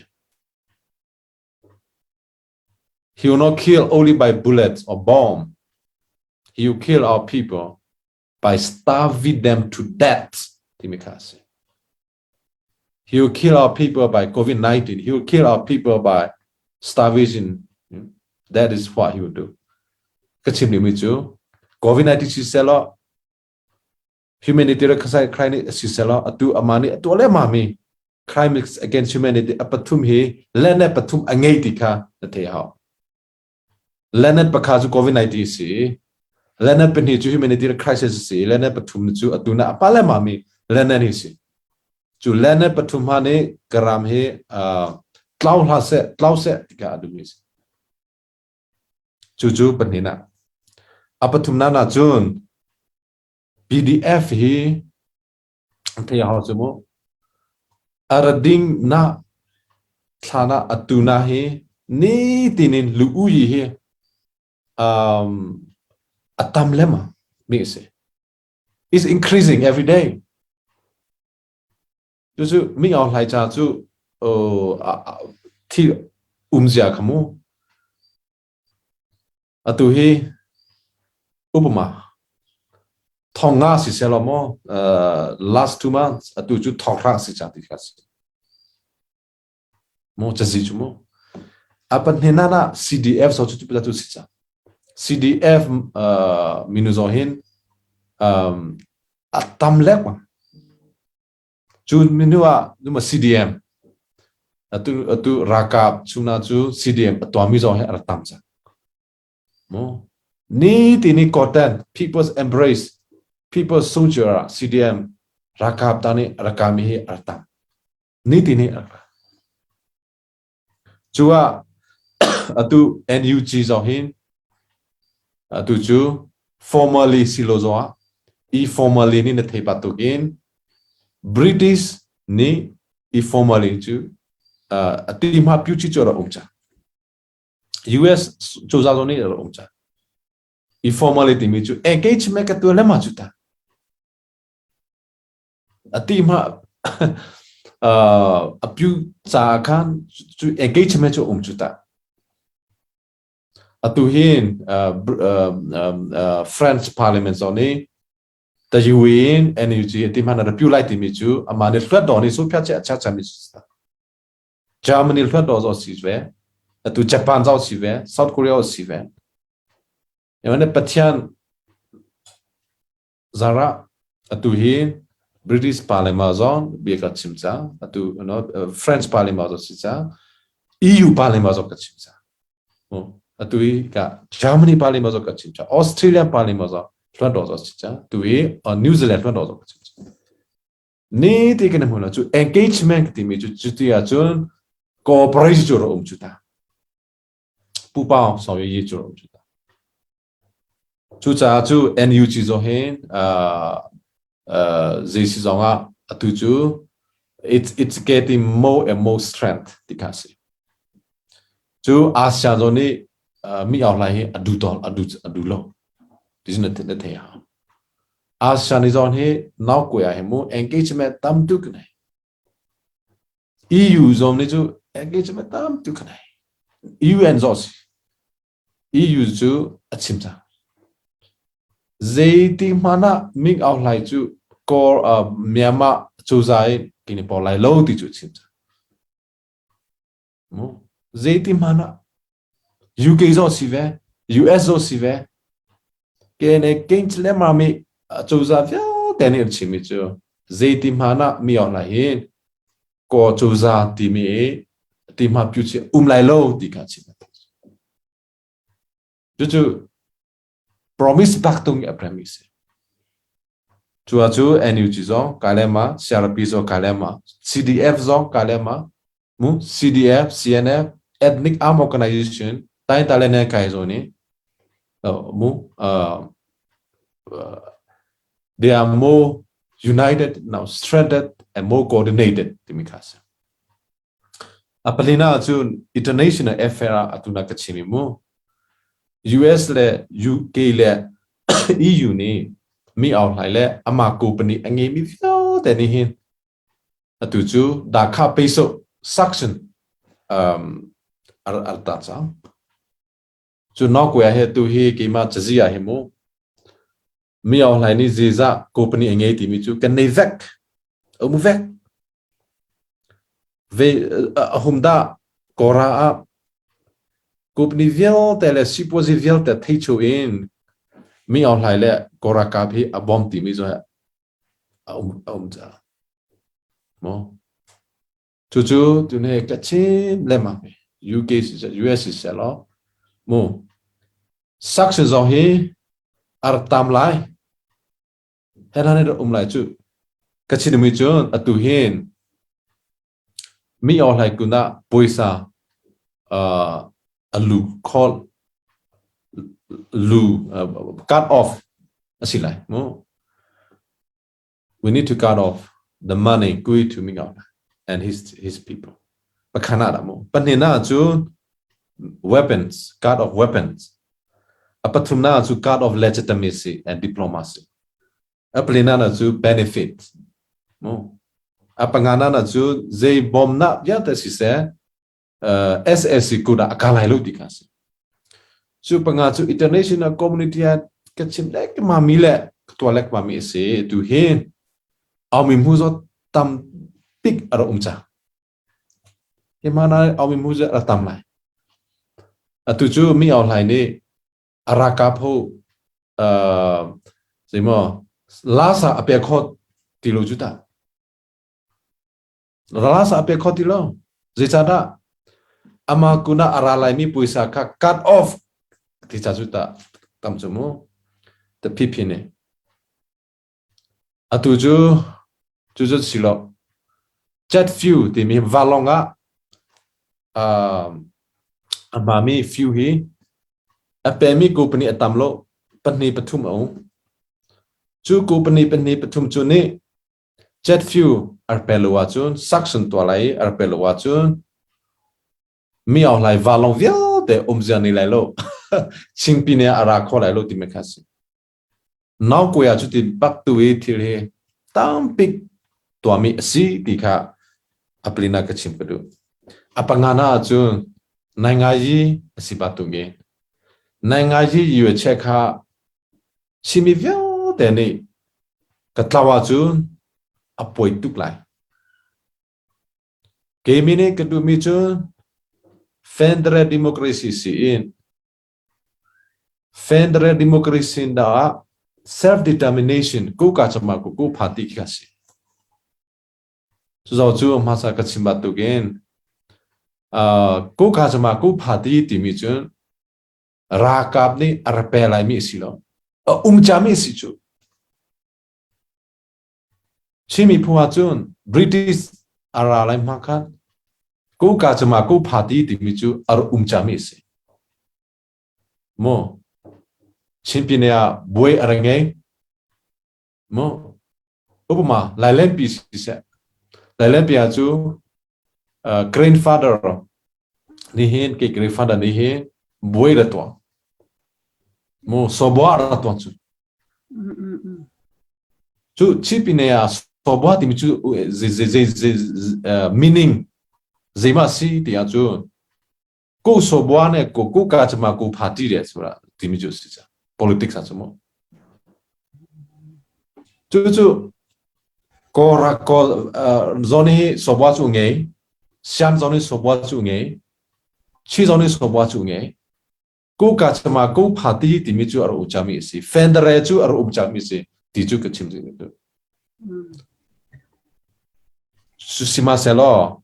He will not kill only by bullets or bomb. He will kill our people by starving them to death. Timi kha a si. He will kill our people by COVID-19. He will kill our people by starvation. That is what he will do. Ka chim mi cu COVID-19 si selaw, humanitarian crisis si selaw, atu ama nih atu le ma mi crime against humanity a pathum hi le pathum a ngei ti kha na thei hau. Leonard pakha cu COVID-19 si. Leonard pahnih cu humanitarian crisis si. Leonard pathum cu atu na apa le mami Leonard hi si. Cu Leonard pathum ha nih karam hi tlau hla seh, tlau seh tika a duhmi si. Cu cu pahnih na. A pathum na na cun PDF hi thei hau cu mu. A ra ding na thla na atu na hi ni tinin lu u yi hi a tam lema mi si. Is increasing every day. Cucu mi Aung Hlai ca cu thi umzia kha mu. Atu hi upama thong nga si selaw maw, last 2 months atu cu thong hra si ca ti kha si mu, cazi cu mu. A pahnih na CDF so cu cu si ca CDF minu zo hin a tam lek ma. Cu minu ah numa CDM atu ralkap chungna cu CDM a tuami zong hi a rak tam cang. Mu ni ti ni Kotan People's Embrace People's Soldier ah CDM ralkap ta nih rakami hi a rak tam. Ni ti ni a rak. Cu ah atu NUG zong hin atu cu formally silo zong ah informally nih na thei bantuk in British nih informally cu a ti hma pyu chi cu rak um cang. US cozah zong nih rak um cang. Informally timi cu engagement ka tuah le ma cu ta. A ti hma a pyu ca khan cu engagement cu um cu ta. Atu hin French Parliament zong nih Tayuin NUG ti hman a pyu lai timi cu amah nih hluat dawh nih su phya che a cha chami Germany hluat dawh zo si ve, atu Japan zau si ve, South Korea si ve. Yamane Pathian Zara, atu hi British Parliament zong bia ka chim cang. Atu no, French Parliament zong si cang. EU Parliament zong ka chim cang. Atu hi ka Germany Parliament zong ka chim cang. Australian Parliament zong hluan dawh zong si cang. Tu hi New Zealand hluan dawh zong ka chim cang. Ni ti kan hmu cu engagement timi cu cuti ahcun cooperation cu ra um cu ta. Pupa sawi yi cu ra um cu ta. Cucaah cu NUG zong hin zei si zong ah atu cu it's getting more and more strength ti kha a si. Cu ASEAN zong nih mi Aung Hlaing hi a duh tawn, a duh a duh lo. Ti cu na thei hau. ASEAN ni zong hi nau kuai ah hin mu engagement tam tuk nei. EU zong nih cu engagement tam tuk nei. UN zong si. EU cu a chim cang. Zeiti hmanh ah Ming Aung Hlaing cu Kawl Myanmar cozah i kini pawl lai lo ti cu a chim cang. Mu zeiti hmanh ah UK zong si ve, US zong si ve. Kene keng le mami cozah vialte nih an chimmi cu zeiti hmanh ah Mi Aung Hlaing hi Kaw cozah timi i ti hma pyu chi um lai lo ti kha chim. Cucu promise bak tung a premise. Cu ah cu NUG zong Kalema, CRP zong Kalema, CDF zong Kalema, mu CDF, CNF, Ethnic Arm Organization, tai ta le ne kai zo ni mu they are more united now, strengthened and more coordinated timi kha si. A palina cun international affair ah atuna ka chim mu. US le UK le EU nih mi Aung Hlaing le ama company a ngeimi vialte nih hin atu cu dakha peso sanction ar ta cang. Cu Norway he tu hi keimah cazi ah hi mu. Mi Aung Hlaing nih zizah company a ngei timi cu kan nei vek. Um vek ve a hum da kora ah company vialte le sipuazi vialte thei chu in mi Aung Hlaing le kora kap hi a bom ti mi zo a um a um ca mo cucu tune ka chin lema UK si US si se lo mu sanction zong hi ar tam lai Hehlan in um lai cu. Ka chimmi cu atu hin mi awhlai kun ah puaisa a lu call lu cut off a si lai mu. We need to cut off the money going to Ming Aung and his people. Pakhat ah dah mu. Pahnih ah cun weapons, cut off weapons. A pathumnak cu card of legitimacy and diplomacy. A palinak cu benefit. A panganak cu zei bawmnak vialte siseh SAC kut ah a ka lai lo ti kha si. Cu panga cu international community ah ka chim lek ma mi le ka tua lek ma mi a si. Tu hin aumi mu zo tam pik a rak um ca. Hi aumi mu a tam lai. Atu cu mi Aung Hlaing nih a ralkap ho zeimaw lasa a pe kho ti lo cu ta. Lasa a pe kho ti lo. Zeicahdah ama kuna a ra laimi puaisa kha cut off ti ca cu ta tam cu mu. Ta phipi nih. Atu cu cucu si lo. Jet fuel timi vanlawng ah a hmami fuel hi a pemi company a tam lo pahnih pathum a um. Cu company pahnih pathum cu nih jet fuel ar pe lo ahcun suction tuah lai i ar pe lo ahcun mi Aung Hlaing vanlawng vialte umzia nei lai lo. Chingpine ah a ra kho lai lo timi kha a si. Naukuai ah cuti bak tu i thil hi tampi tuahmi a si ti kha a plin ah ka chim ka duh. A pangana ahcun naingayi a si ba tung i naingayi yu che kha chimi vialte nih ka tlau ahcun a poi tuk lai. Keimi nih ka duhmi cu Federal Democracy si in Federal Democracy ah self-determination kuka chama ku party khi a si. Cuzo cu hmasa ka chim bantukin kuka chama ku party timi cun ralkap nih a ra pe laimi a si lo. A um cami a si cu. Chin miphun ahcun British a ra lai hma khan kuka cuma ku party timi cu a rak um cami a si. Mu Chin pine ah buai a ra ngei. Mu upama Lailenpi siseh. Lailenpi ah cu grandfather nihin ke grandfather nih hin buai ra tuah. Mu sobua ra tuah cu. Cu chipine ah sobua timi cu zei meaning zeimah si ti ah cun ko sobua ne ko ko ka chama ko party re sura timi cu si cha politics ah cu mu cu cu ko ra ko zone hi sobua cu ngei siam zone hi sobua cu ngei chi zone hi sobua cu ngei Kuka chama ko phati timi cu a rak um cami a si. Fendere cu a rak um cami a si ti cu ka chim ding tu. Sihmanhsehlaw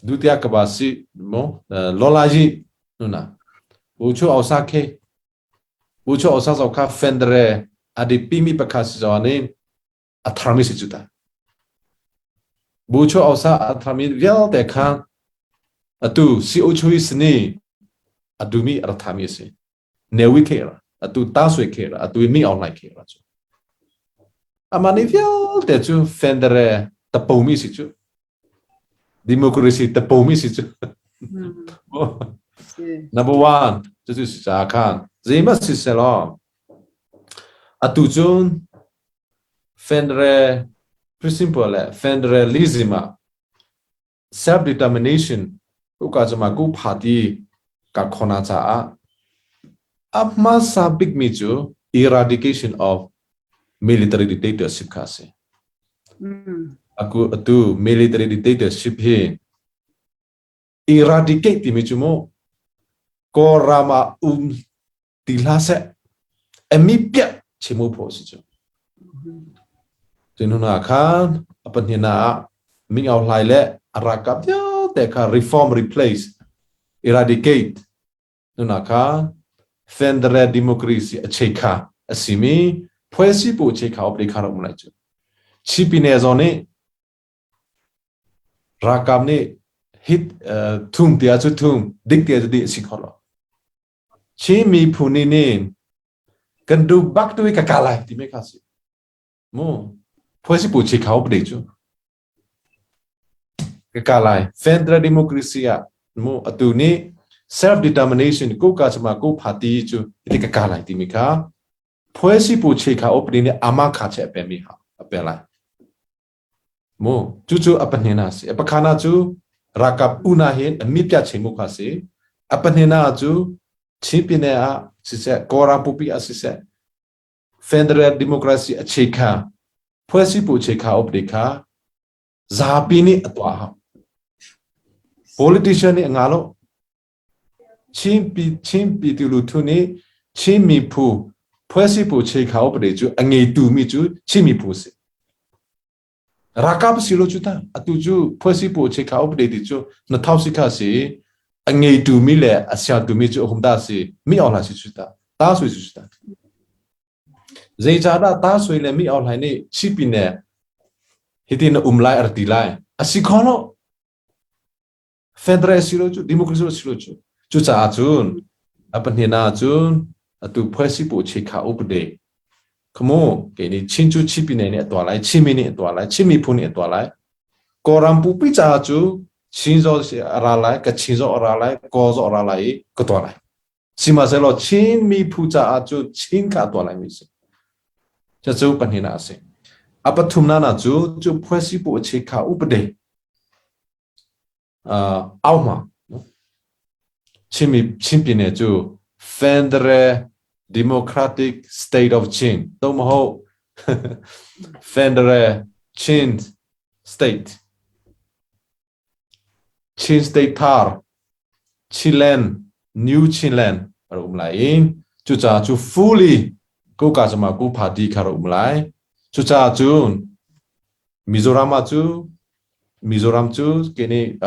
dutia ka ba si mo lolaji nuna u chu ausa khe u chu ausa zo kha fendere adi pimi pakha si zo ani a tharmi si cu ta. Bu chu ausa a tharmi vialte kha atu CO chui sini a dumi a thami a si. Newi khe ra atu ta sui khe ra atu mi online khe ra cu. Ama ni vialte cu fendere tapomi si cu. Democracy tapomi si cu. Number one, cu si ca khan zeima si selaw atu cun Federal principle le federalism ah self-determination uka cuma ku party ka khona caah a hmasa bikmi cu eradication of military dictatorship kha a si. Aku atu military dictatorship hi eradicate timi cu mu Kawlram ah um ti hlah seh emi piah chimu pho si cu. Cun huna khan a pahnihnak ah Ming Aung Hlaing le a ralkap vialte kha reform replace eradicate nuna kha federal democracy a cheikha a simi phuaisi pu cheikha op kha rak um lai cu. Chipine zong nih ralkap nih hit thung tia cu thung dik tia cu di si kho lo. Chin miphun nih nin kan duh bak tu ka ka lai ti me kha si. Mu phuaisi pu cheikha op cu. Ka ka lai. Federal democracy ah mu atu nih self determination ko ka chama ko party cu ti ka ka lai timi kha phuaisi pu che kha opening nih ama kha che pe mi ha a pe lai. Mu cu cu a pahnina si. A pakhana cu rakap una hin a mi pya che mu kha si. A pahnina cu Chin ah siseh Kawlram pupi ah siseh Federal Democracy a che kha phuasi pu che kha updi kha zapi nih a tuah hau. Politician nih a nga lo. Chin pi Chin pi tu lu thu nih Chin mi phu phuasi pu che kha updi cu a ngeitu mi cu Chin mi phu si. Ralkap si lo cu ta. Atu cu phuasi pu che kha updi ti cu na thau si kha si a ngeitu mi le a sialtu mi cu a hum da si mi aw hla si cu ta. Ta sui cu ta. Zeicahdah ta sui le mi aw hlai nih chipine hitin na um lai ar ti lai. A si kho lo. Federal si lo cu democracy si lo cu. Cucaah cun a pahnihnak ah cun atu phuaisi pu chikha upade khamu ke nih Chin cu Chipine nih a tuah lai, Chinmi nih a tuah lai, Chin miphun nih a tuah lai. Kawlram pupi caah cu Chin zaw a ra lai, Kachin zaw a ra lai, Kaw zaw a ra lai i ka tuah lai. Sihmanhsehlaw Chin miphun caah cu Chin kha a tuah laimi a si. Cucu pahnihnak a si. A pathumnak na cu cu phuasi pu a chi kha upade auhma Chinmi Chin pine cu Federal Democratic State of Chin tomaho Federal Chin State Chin State thar Chinland New Chinland a rak um lai i cucaah cu fully kuka cuma ku party kha rak um lai. Cucaah cun Mizoram ah cu Mizoram cu kini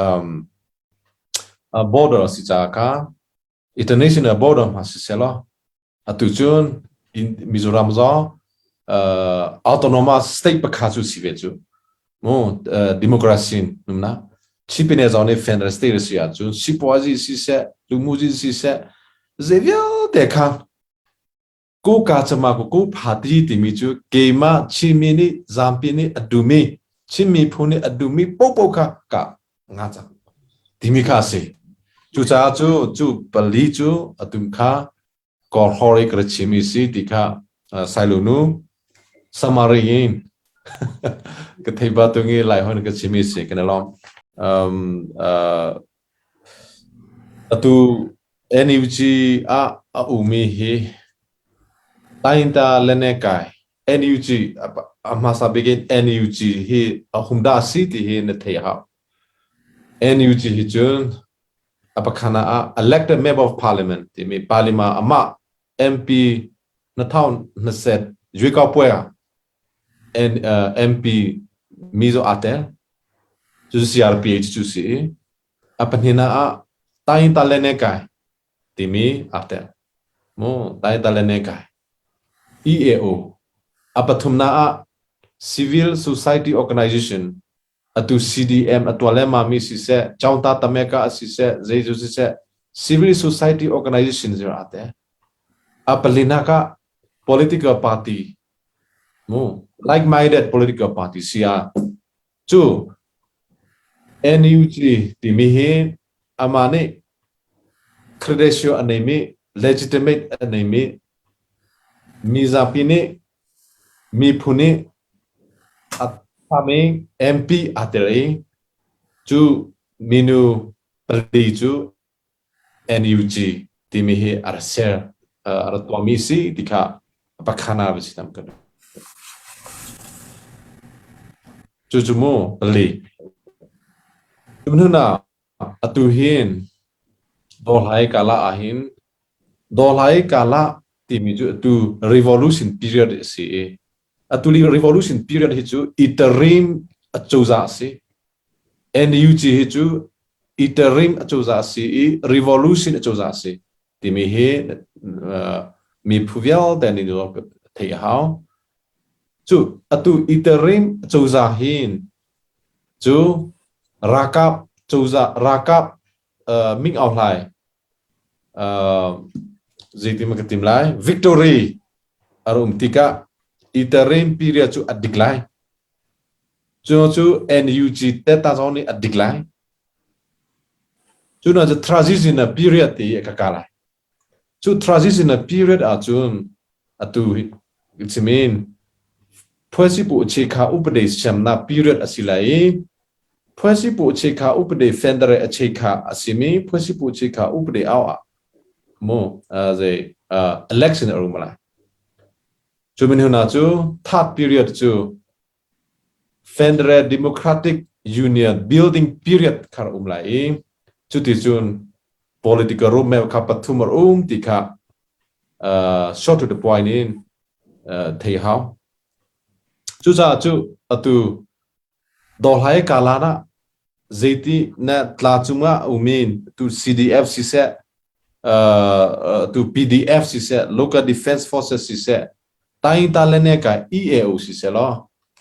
border a si caah kha international border hma si selaw atu cun Mizoram zong autonomous state pakhat cu si ve cu mu democracy numna Chipine zong nih federal state si ahcun sipuazi siseh lumuzi siseh zei vialte kha ku ka chama ku ku party timi cu keimah Chinmi nih zampi nih a dumi Chin miphun nih a dumi popo kha ka nga cang timi kha a si. Cucaah cu cu pali cu atum kha kawrhor i ka chim i si ti kha sailunu samari in ka thei ba tungi lai hon ka chim i si kan lawm. Atu NUG ah a umi hi Tainta lene kai NUG a hmasa bik in NUG hi a hum dah si ti hi na thei hau. NUG hi cun a pakhana ah elected member of parliament timi parliament amah MP na town na set yui kau puai ah MP mi zo ate cu CRPH cu si i a pahnina ah tai ta le ne kai timi ate mu tai ta le ne kai EAO a pathumna ah civil society organization atu CDM a tuah lengmang mi siseh, Chaungta Tameka a siseh, zeizu siseh, civil society organization zir ate. A palinak ah political party mu like-minded political party si ah cu NUG timi hi amah nih credential a neimi legitimate a neimi mizapi nih miphun nih a thami MP aa tel i cu minu pali cu NUG timi hi a ra ser a ra tuahmi si ti kha pakhana va si tam kan. Cucu mu pali. Tumhnun ah atu hin Dawhlai kala ahhin Dawhlai kala timi cu atu revolution period a si i atu li revolution period hi cu interim acozah a si. NUG hi cu interim acozah a si i revolution acozah a si timi hi mi phu vialte nih theih a hau. Cu atu interim cozah hin cu ralkap cozah ralkap Ming Aung Hlaing zeitin ka tim lai victory a um tikah interim period cu a dik lai. Cu cu NUG teta zong nih a dik lai. Cu na cu transition period ti ka ka lai. Cu transitional period ahcun atu chimin phuasipu chekha upade siamnak period a si lai i phuasipu chekha upade federe a chekha a simi phuasipu chekha upade au ah mu zei election a um lai. Cu min huna cu third period cu Federal Democratic Union building period kha um lai i cuticun political roadmap kha pathum a um ti kha short to the point in thei hau. Cucaah cu atu dawhlai kalan ah zeiti na tla cungah umin tu CDF siseh tu PDF siseh local defense forces siseh Taingta le ne kai EAO siseh law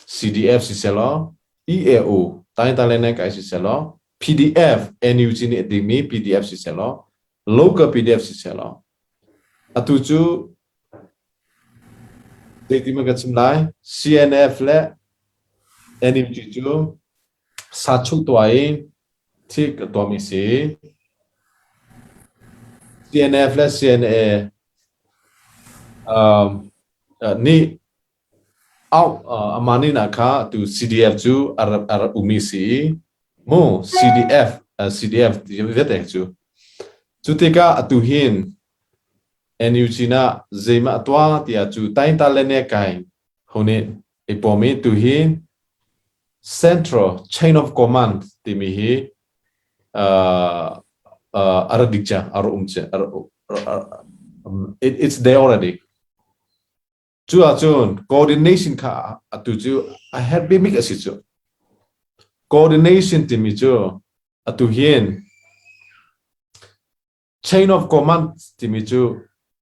CDF siseh law EAO Taingta le ne kai siseh law PDF NUG nih a dingmi PDF siseh law local PDF siseh law atu cu zeiti ma ka chim lai CNF le NUG cu sa chuh tuah in thik a tuahmi si CNF le CNA nih au amah nih na kha tu CDF cu a rak umi si i mu CDF CDF ti vialte cu cu tikah atu hin NUG na zeimah tuah tiah cu tainta le ne kai ho nih i pawm i tu hi Central Chain of Command timi hi a ra dik cang, a ra um cang, it's there already. Cu ahcun coordination kha atu cu a herh bik a si cu. Coordination timi cu atu hin Chain of command timi cu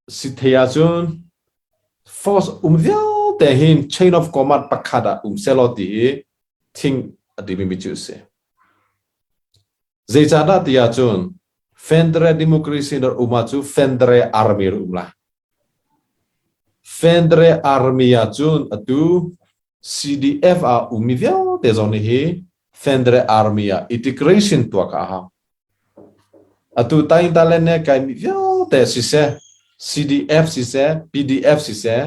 si thei ahcun force um vialte hin chain of command pakhat ah um selaw ti hi thing a timi cu a si. Zeicahdah ti ahcun Federal Democracy nar um ahcu Federal Army rak um lai. Federal Army ahcun atu CDF ah ummi vialte zong nih hi Federal Army ah integration tuah ka hau. Atu Taingtalen ne kaimi vialte siseh, CDF siseh, PDF siseh,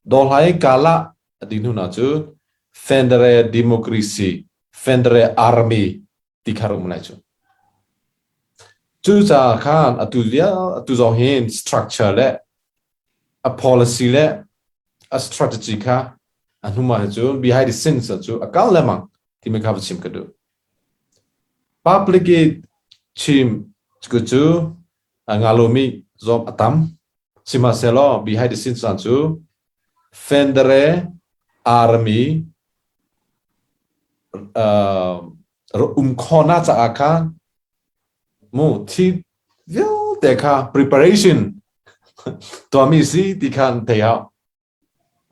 Dawhlai Kala a ti hnu hna cu Federal Democracy, Federal Army ti kha um lai cu. Cucaah khan atu vial atu zong hin structure le a policy le a strategy kha a hnu ah cun behind the scenes cu a kal lengmang timi kha va chim ka duh. Public i chim cu cu a ngalomi zong a tam. Sihmanhsehlaw behind the scenes cu Fendere Army um khawhnak caah khan mu thi vialte kha preparation tuahmi si ti khan thei hau.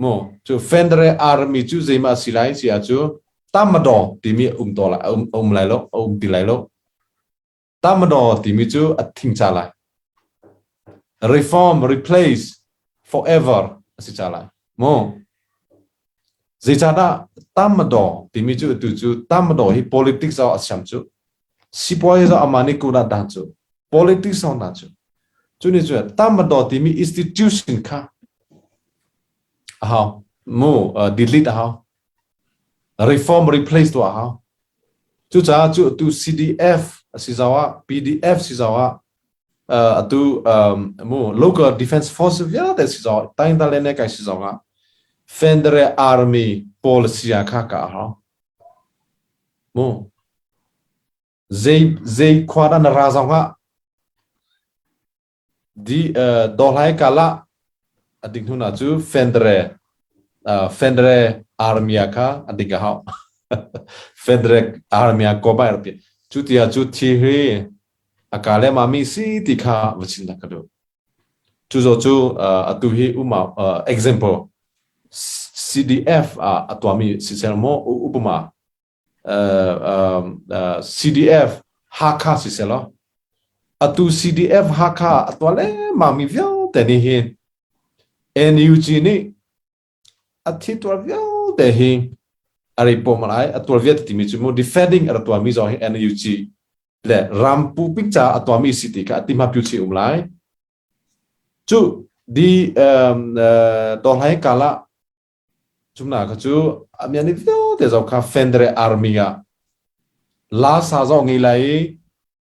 Mu cu Fendere Army cu zeimah si lai si ah cu Tamadaw timi um to lai um lai lo um ti lai lo. Tamadaw timi cu a thing ca lai. Reform replace forever a si ca lai. Mu zeicahdah Tamadaw timi cu atu cu Tamadaw hi politics ah a siam cu sipuai zo amah nih kun ah dah cu politics zong dah cu cu nih cu Tamadaw timi institution kha a hau mu delete a hau reform replace tuah a hau. Cucaah cu atu CDF a si zau ah PDF si zau ah atu mu local defense force vialte si zau taingdale ne kai si zau ah Federal Army policy ah kha ka a hau. Mu zei zei khua dah na ra zong ah di dohlai kala a ding hnu na cu Fendre Fendre Armia kha a ding a hau. Fendre Armia ko bai pi. Cu tia cu thi hi a ka le ma mi si ti kha va chin na ka du. Cu zo cu atu hi uma example CDF ah a tuahmi sisel maw upama CDF Hakha sisel law atu CDF Hakha a tuah lengmang mi vialte nih hin NUG nih a thi tuar vialte hi a rei pawm lai a tuar vialte timi cu mu defending a tuahmi zong hi NUG le ram pupik ca a tuahmi si ti kha a ti hma pyu chi um lai cu di dohlai kala cumna kha cu amian vialte zong kha Fendre Army ah la sa zong ngei lai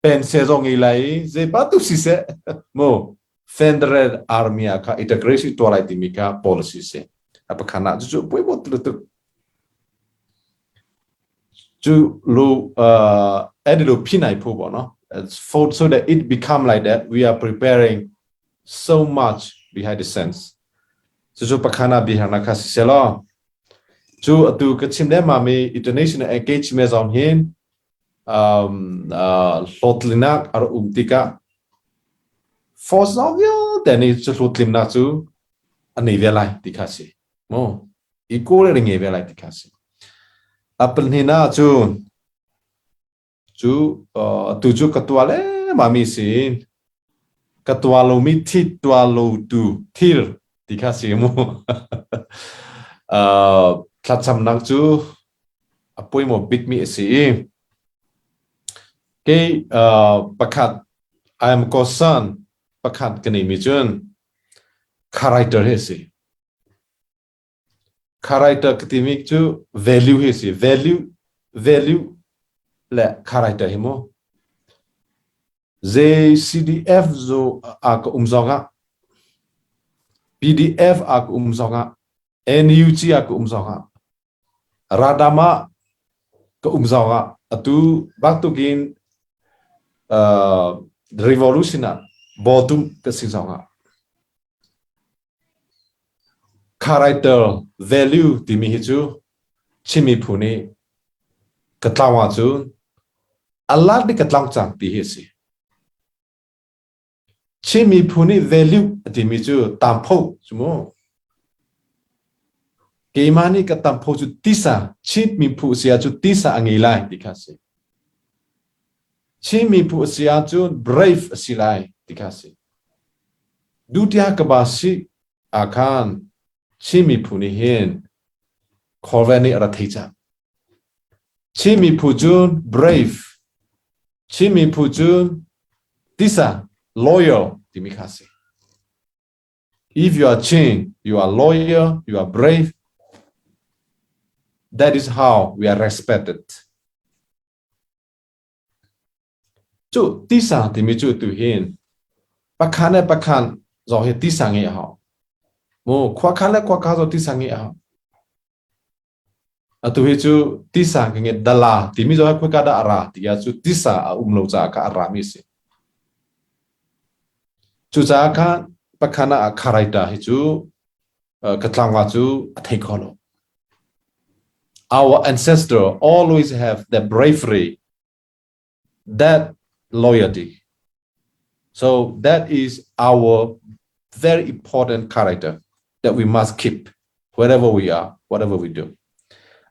pense zong ngei lai zei pa tu si seh mu Federal Army ah kha integration tuah lai timi kha policy si a pakhan ah cucu pui bot tu tu cu lu edi lu phinai phu bo no for so that it become like that we are preparing so much behind the scenes cucu pakhana biharna kha si selo cu atu ka chim le ma mi international engagement zong hin hlawhtlinnak a rak um tikah force zong vialte nih cu hlawhtlinnak cu a nei ve lai ti kha si mu equal in ngei ve lai ti kha si. A pahnihnak cu cu tu cu ka tua le ma mi si ka tua lomi thi tua lo tu thil ti kha si mu. Thlacamnak cu a pawimawh bikmi a si i kei pakhat I am concerned pakhat ka neimi cun character hi a si. Character ka timi cu value hi a si. Value value le character hi mu. JCDF zu a ka um zong ah PDF a ka um zong ah NUG a ka um zong ah Radam ah ka um zong ah atu bantukin revolution ah bawtum ka si zong ah character value timi hi cu Chin miphun nih ka tlau ahcun a lak nih ka tlau cang ti hi a si. Chin miphun nih value a timi cu tampho cu mu. Keimah nih ka tampho cu tisa, Chin miphun si ahcun tisa a ngei lai ti kha a si. Chin miphun a si ahcun brave a si lai ti kha a si. Dutia ka ba si ahkhan Chin miphun nih hin Kawlve nih a ra thei cang. Chin miphun cu brave, Chin miphun cu tisa, loyal timi kha a si. If you are Chin, you are loyal, you are brave. That is how we are respected. Cu tisa timi cu tu hin pakhan le pakhan zong hi tisa ngeih a hau. Mu khuakhan le khuakha zong tisa ngeih a hau. Atu hi cu tisa ka nge dala timi zong hi khoika dah a ra ti ah cu tisa a um lo caah kha a rami a si. Cucaah khan pakhan ah kharaita hi cu ka tlangva cu a thei kho lo. Our ancestor always have the bravery that loyalty. So that is our very important character that we must keep wherever we are, whatever we do.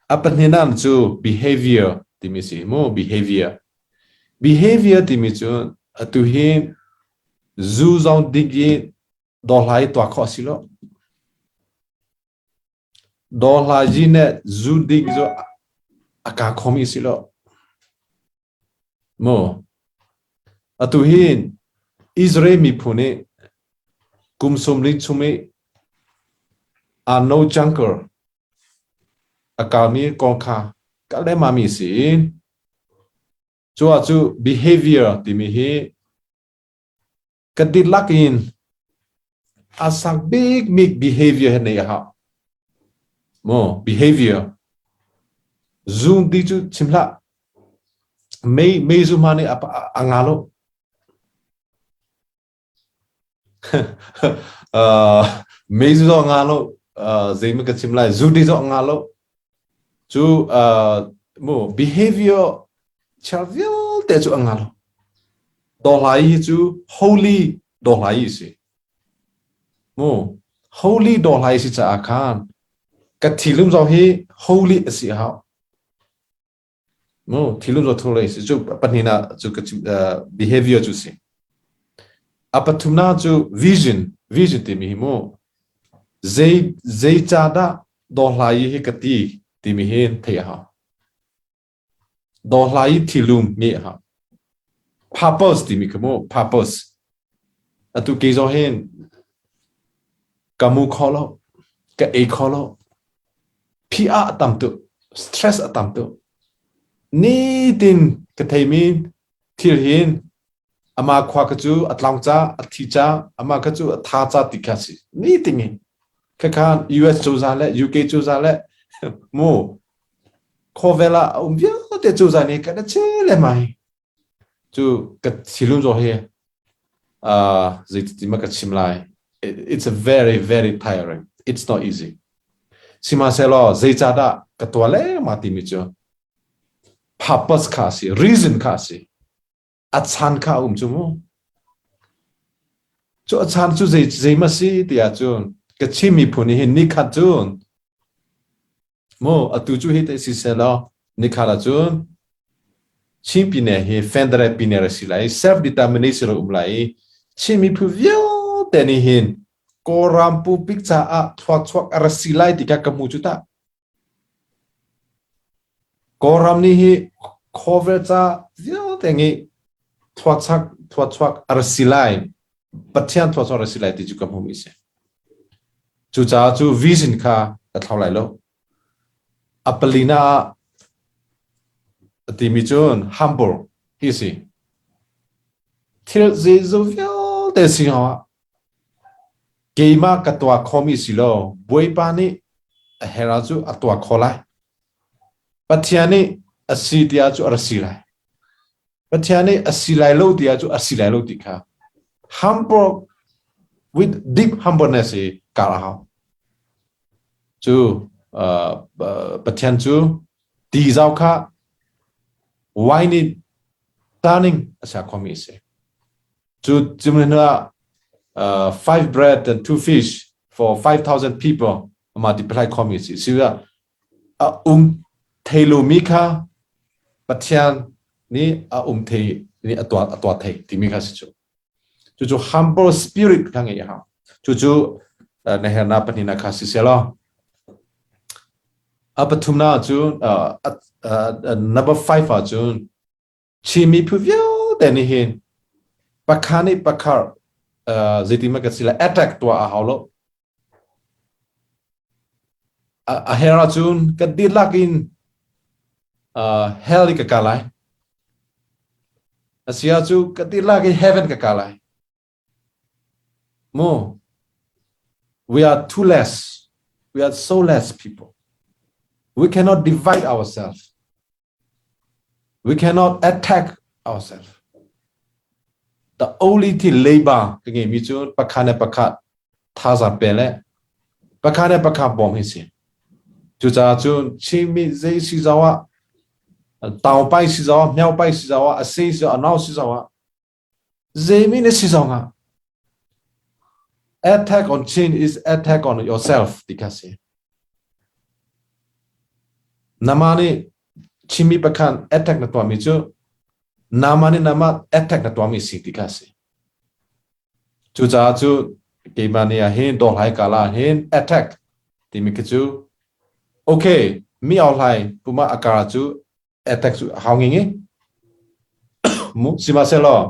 A pahninan cu behavior timi si mu behavior. Behavior timi cu atu hi zu zong dik i dawhlai tuah khawh si lo. Dawhla zi ne zu ding cu a ka khomi si lo. Mu. Atu hin Israel miphun nih kum sawmli chung i Arno Juncker a kalmi kong kha ka lehmami si. Cu ah cu behavior timi hi Ka dihlak in a sang bikmi behavior he nei a hau. Mu behavior. Zoom ti cu chim hlah. Mei mei zu hma nih a nga lo. Mei zu zong a nga lo. Zei ma ka chim lai zu di zong a nga lo. Cu mu behavior chia vialte cu a nga lo. Dawhlai hi cu holy dawhlai hi si. Mu holy dawhlai si caah khan ka thilum zong hi holy a si hau. Mu thilum zong holy si cu pahnihnak cu ka chim behavior cu si. A pathumnak cu vision vision timi hi mu zei zei ca dah dawhlai hi ka ti timi hi theih a hau. Dawhlai i thilum mi a hau. Purpose timi kha mu, purpose. Atu kei zong hin ka mu kho lo, ka ei kho lo. Phi a tam tuk, stress a tam tuk. Nitin ka theimi thil hin ama khua ka cu a tlaung ca, a thi ca, ama ka cu a tha ca ti kha si. Nitin in. Khakhan US cozah le UK cozah le mu khawvel ah a um vialte cozah nih kan che le mai. Cu ka thilum zo hi zeiti ma ka chim lai. It's a very very tiring. It's not easy. Sihmanhsehlaw zeicahdah ka tuah le ma timi cu purpose kha a si, reason kha a si. A chan kha a um cu mu. Cu a chan cu zei zei ma si tiah cun ka Chin miphun hi nikhat cun mu atu cu hi te si selaw nikhat ah cun Chin pine hi federal pine a si lai self determination a um lai i Chin miphun vialte nih hin Kawlram pupik caah thluachuak a ra si lai ti kha ka hmu cu tah. Kawlram nih hi khawvel ca vialte nih thuachak thuachuak a ra si lai Pathian thuachuak a ra si lai ti cu ka hmuhmi a si. Cucaah cu vision kha ka thlau lai lo. A palina ah a timi cun humble hi si. Thil zeizong vialte si ah Keimah ka tuah khomi si lo, Bawipa nih a herh ah cu a tuah khawh lai. Pathian nih a si tiah cu a ra si lai. Pathian nih a si lai lo tiah cu a si lai lo ti kha humble with deep humbleness i kar a hau. Cu Pathian cu ti zau kha wine in turning a ser khomi a si. Cu cimhnu ah five bread and two fish for 5,000 people ama ti palai khomi si. Si ah a um thei lomi kha Pathian nih a um thei nih a tuah a tuah thei timi kha si cu. Cucu humble spirit kha ngei hau. Cucu na herna pahnihnak kha si selaw. A pathumnak cu number 5 ah cun Chin miphun vialte nih hin pakha nih pakha zeitin ma ka si lai attack tuah a hau lo. A her ahcun kan dihlak in hell i ka ka lai. A si ahcun kan dihlak in heaven ka ka lai. Mu, we are too less. We are so less people. We cannot divide ourselves. We cannot attack ourselves. The only thing leiba ka ngeimi cu pakhat le pakhat thazaang pe le pakhat le pakhat bawm hi si. Cucaah cun Chinmi zei si zau ah taupai si zau ah hmeupai si zau ah a si si a nau si zau ah zeimi na si zong ah attack on Chin is attack on yourself ti kha si. Nama nih Chinmi pakhan attack na tuahmi cu nama nih nama attack na tuahmi si ti kha si. Cucaah cu keimah nih ah hin dawhlai kala hin attack timi khi cu okay mi auhlai puma akara cu attack cu hau ngi ngi mu sihmanhsehlaw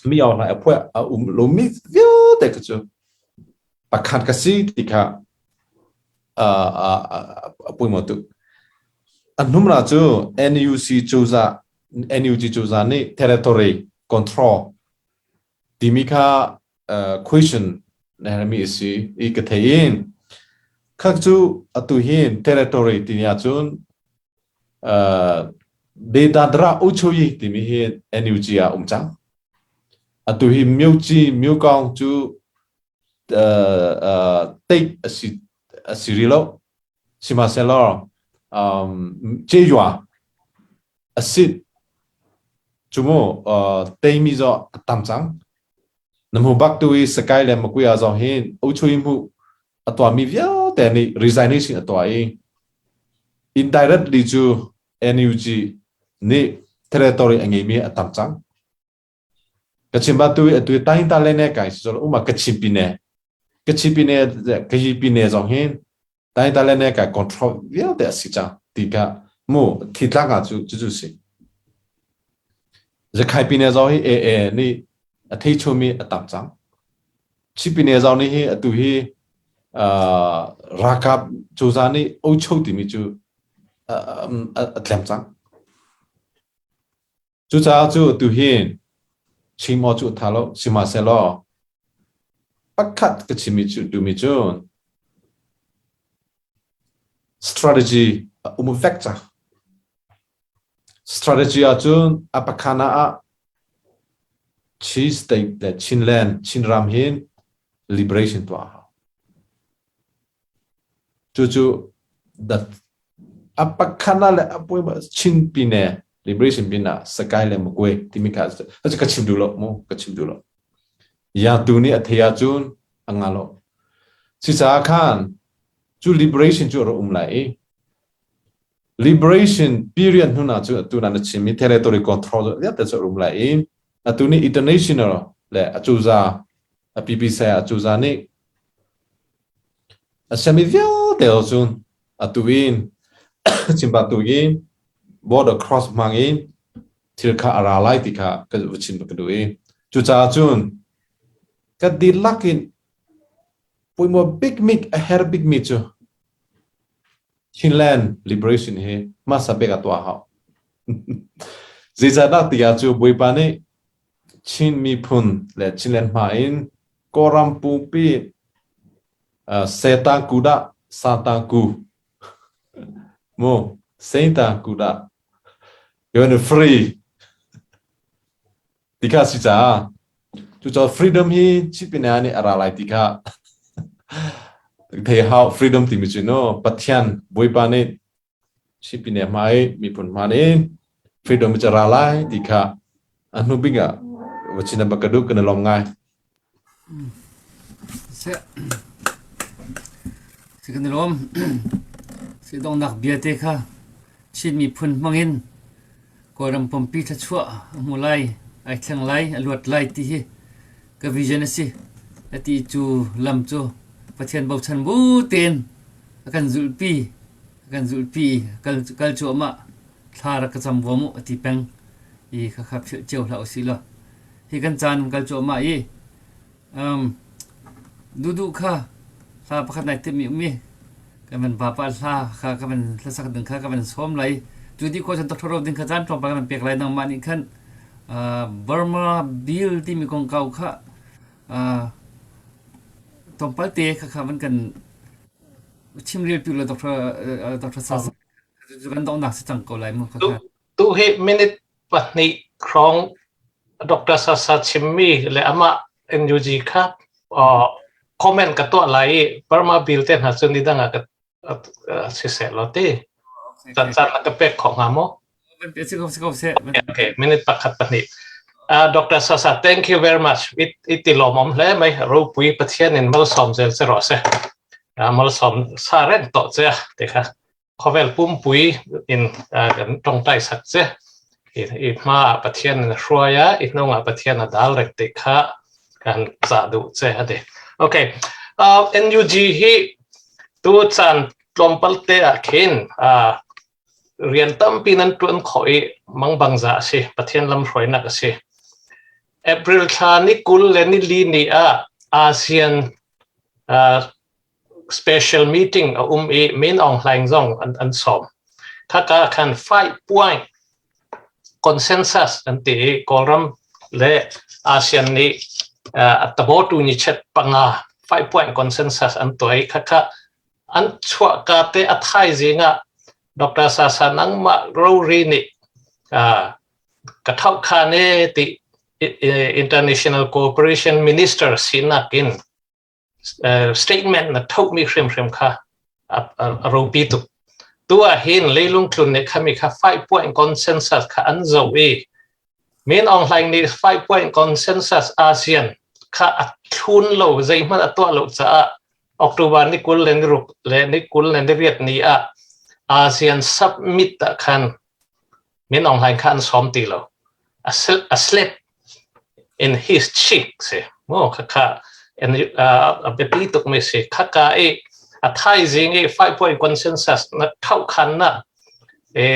mi aw hla a phuah a um lomi vialte kha cu pakhat ka si ti kha a pui tuk a hnumra cu NUC cozah NUG cozah nih territory control timi kha question na hermi a si i ka thei in khak cu atu hin territory ti ni ahcun. Data Uchuyi timi hi NUG ah um cang. Atu hi Myuci Myukong cu take a si rih lo. Sihmanhsehlaw Ceyua a sit cu mu teimi zaw a tam cang. Na hmu bak tu i Sakai le Makuya zong hin Uchuyi hmu a tuahmi vialte nih resignation a tuah i indirectly cu NUG nih territory a ngeimi a tam cang. Kachin ba tu atu tain ta le ne kai so uma Kachin pine Kachin pine Kayi pine zong hin tain ta le ne kai control vialte a si cang ti kha mu thi tlak ah cu cu si. Zakhai pine zong hi AA nih a thei chumi a tam cang. Chipine zong nih hi atu hi ralkap cozah nih ocho timi cu a tlem cang. Cucaah cu atu hi chim aw cu tha lo sihmanhsehlaw pakhat ka chimmi cu duhmi cu strategy a um vek cang. Strategy ahcun a pakhana ah Chin State le Chinland, Chinram hin liberation tuah a hau. Cucu the a pakhana le a puai Chin pine liberation pin ah Sakai le Magwe timi kha a ka chim duh lo mu ka chim duh lo. Ya tu nih a thei ahcun a nga lo. Cucaah khan cu liberation cu a rak um lai i Liberation period hnu na cu atu na chimmi territory control vialte cu a um lai i atu ni international le acuza a PPC acuza nih a siami vialte cun atu in chimpa tu in border cross hmang in thil kha a ra lai ti kha ka chim ka duh i cucaah cun ka dihlak in puimaw big mik a her big mi cu Chinland Liberation hi hmasa bik a tuah hau. Zeicahdah tiah cu Bawipa nih Chin miphun le Chinland hma in Kawlram pumpi Seta Kudah Sata Ku mu Seta Kudah you want free ti kha si caah cucaah freedom hi chipine nih a ra lai ti kha thei hau. Freedom timi cu no Pathian Bawipa nih chipine hmai miphun hma nih freedom cu ra lai ti kha a hnu bik ah vachin ba ka duh kan lom ngai. Si kan lawm. Si donghnak bia te kha Chin miphun hmangin Kawlram pumpi thluachuah a hmu lai, ai thleng lai, a luat lai ti hi ka vision a si. Ati cu lam cu Pathian bochan bu tein a kan zulhpi, a kan zulhpi i kal, kal cuahmah thla rak ka cam vuam u a ti peng i khakha philh cio hlah usih law. Hi kan caan kan kal cuahmah i duhduh kha hla pakhat nai timhmi um i kan van vapa hla kha ka van hlasak ding kha ka van sawm lai. Cu dih khawh cun ṭhoro ding kha caan tlawmpal ka van pek lai. Nangmah nih khan Burma Bill timi kongkau kha tlawmpal te kha kha van kan chimrel pi law Dr. Dr. Sasa cu kan donghnak si cang ko lai mu kha kha. Tu hi minute 2 hrawng Dr. Sasa chimmi le amah NUG kha comment ka tuah lai i Burma bill te hna cu ni dang ah ka siseh law ti. Caan caan na ka pek khawh hnga maw? Okay, minute pakhat pahnih. Dr. Sasa, thank you very much. It it ti lawmawm hle mai. Ropui Pathian in malsawm zel che rawh se. Malsawm sa reng tawh che ti kha. Khawvel pumpui in kan tawngtai sak che. I hma ah Pathian in hruai a, i hnung ah Pathian a dal rek ti kha kan ca duh che ati. Okay. NUG hi tu caan tlawmpal te ah khin rian tampi nan tuan khawh i mangbang za a si. Pathian lamhruainak a si. April thla ni 20 le ni li ni ah ASEAN special meeting a um i Min Aung Hlaing zong an sawm. Khaka khan five point consensus an ti i Kawlram le ASEAN nih a tabotu ni chet panga five point consensus an tuah i khakha an chuahka te a thaizing ah Dr. Sasa nangmah rori nih Ka thauh khan e ti International Cooperation Minister sinak in statement na thohmi hrimhrim kha a ropi tuk. Tu ah hin leilung tlun nih khami kha 5 point consensus kha an zoh i Min Aung Hlaing nih 5 point consensus ASEAN kha a thlun lo zeihmanh a tuah lo caah October ni 20 le ni ruk le ni 20 le ni riat ni ah ASEAN summit ah khan Min Aung Hlaing kha an sawm ti lo. A, a slap in his cheek si mu kha kha a biapi tuk mi si kha ka i a thaizing i 5 point consensus na thau khan na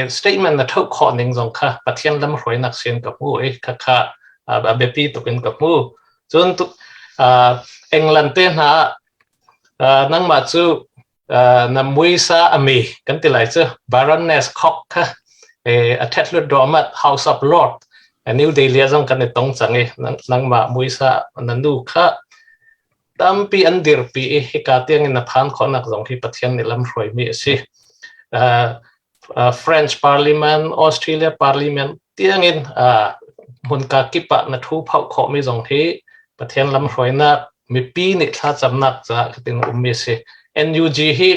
statement na thau khawh ning zong kha Pathian lam hruainak sin ka hmu i kha kha a biapi tuk in ka hmu cun England te hna nangmah cu na muisa ami kan ti lai cu Baroness Cox kha a ṭhet hlut dawmat House of Lord New Delhi zong kan i tong cang i nangmah muisa na nu kha tampi an dirpi i hika tiang in na phan khawhnak zong hi Pathian nih lam hruaimi a si. French Parliament, Australia Parliament tiangin hmunka kip ah na thu phauh khawhmi zong hi Pathian lamhruainak mipi nih thlacamnak caah katin ummi si. NUG hi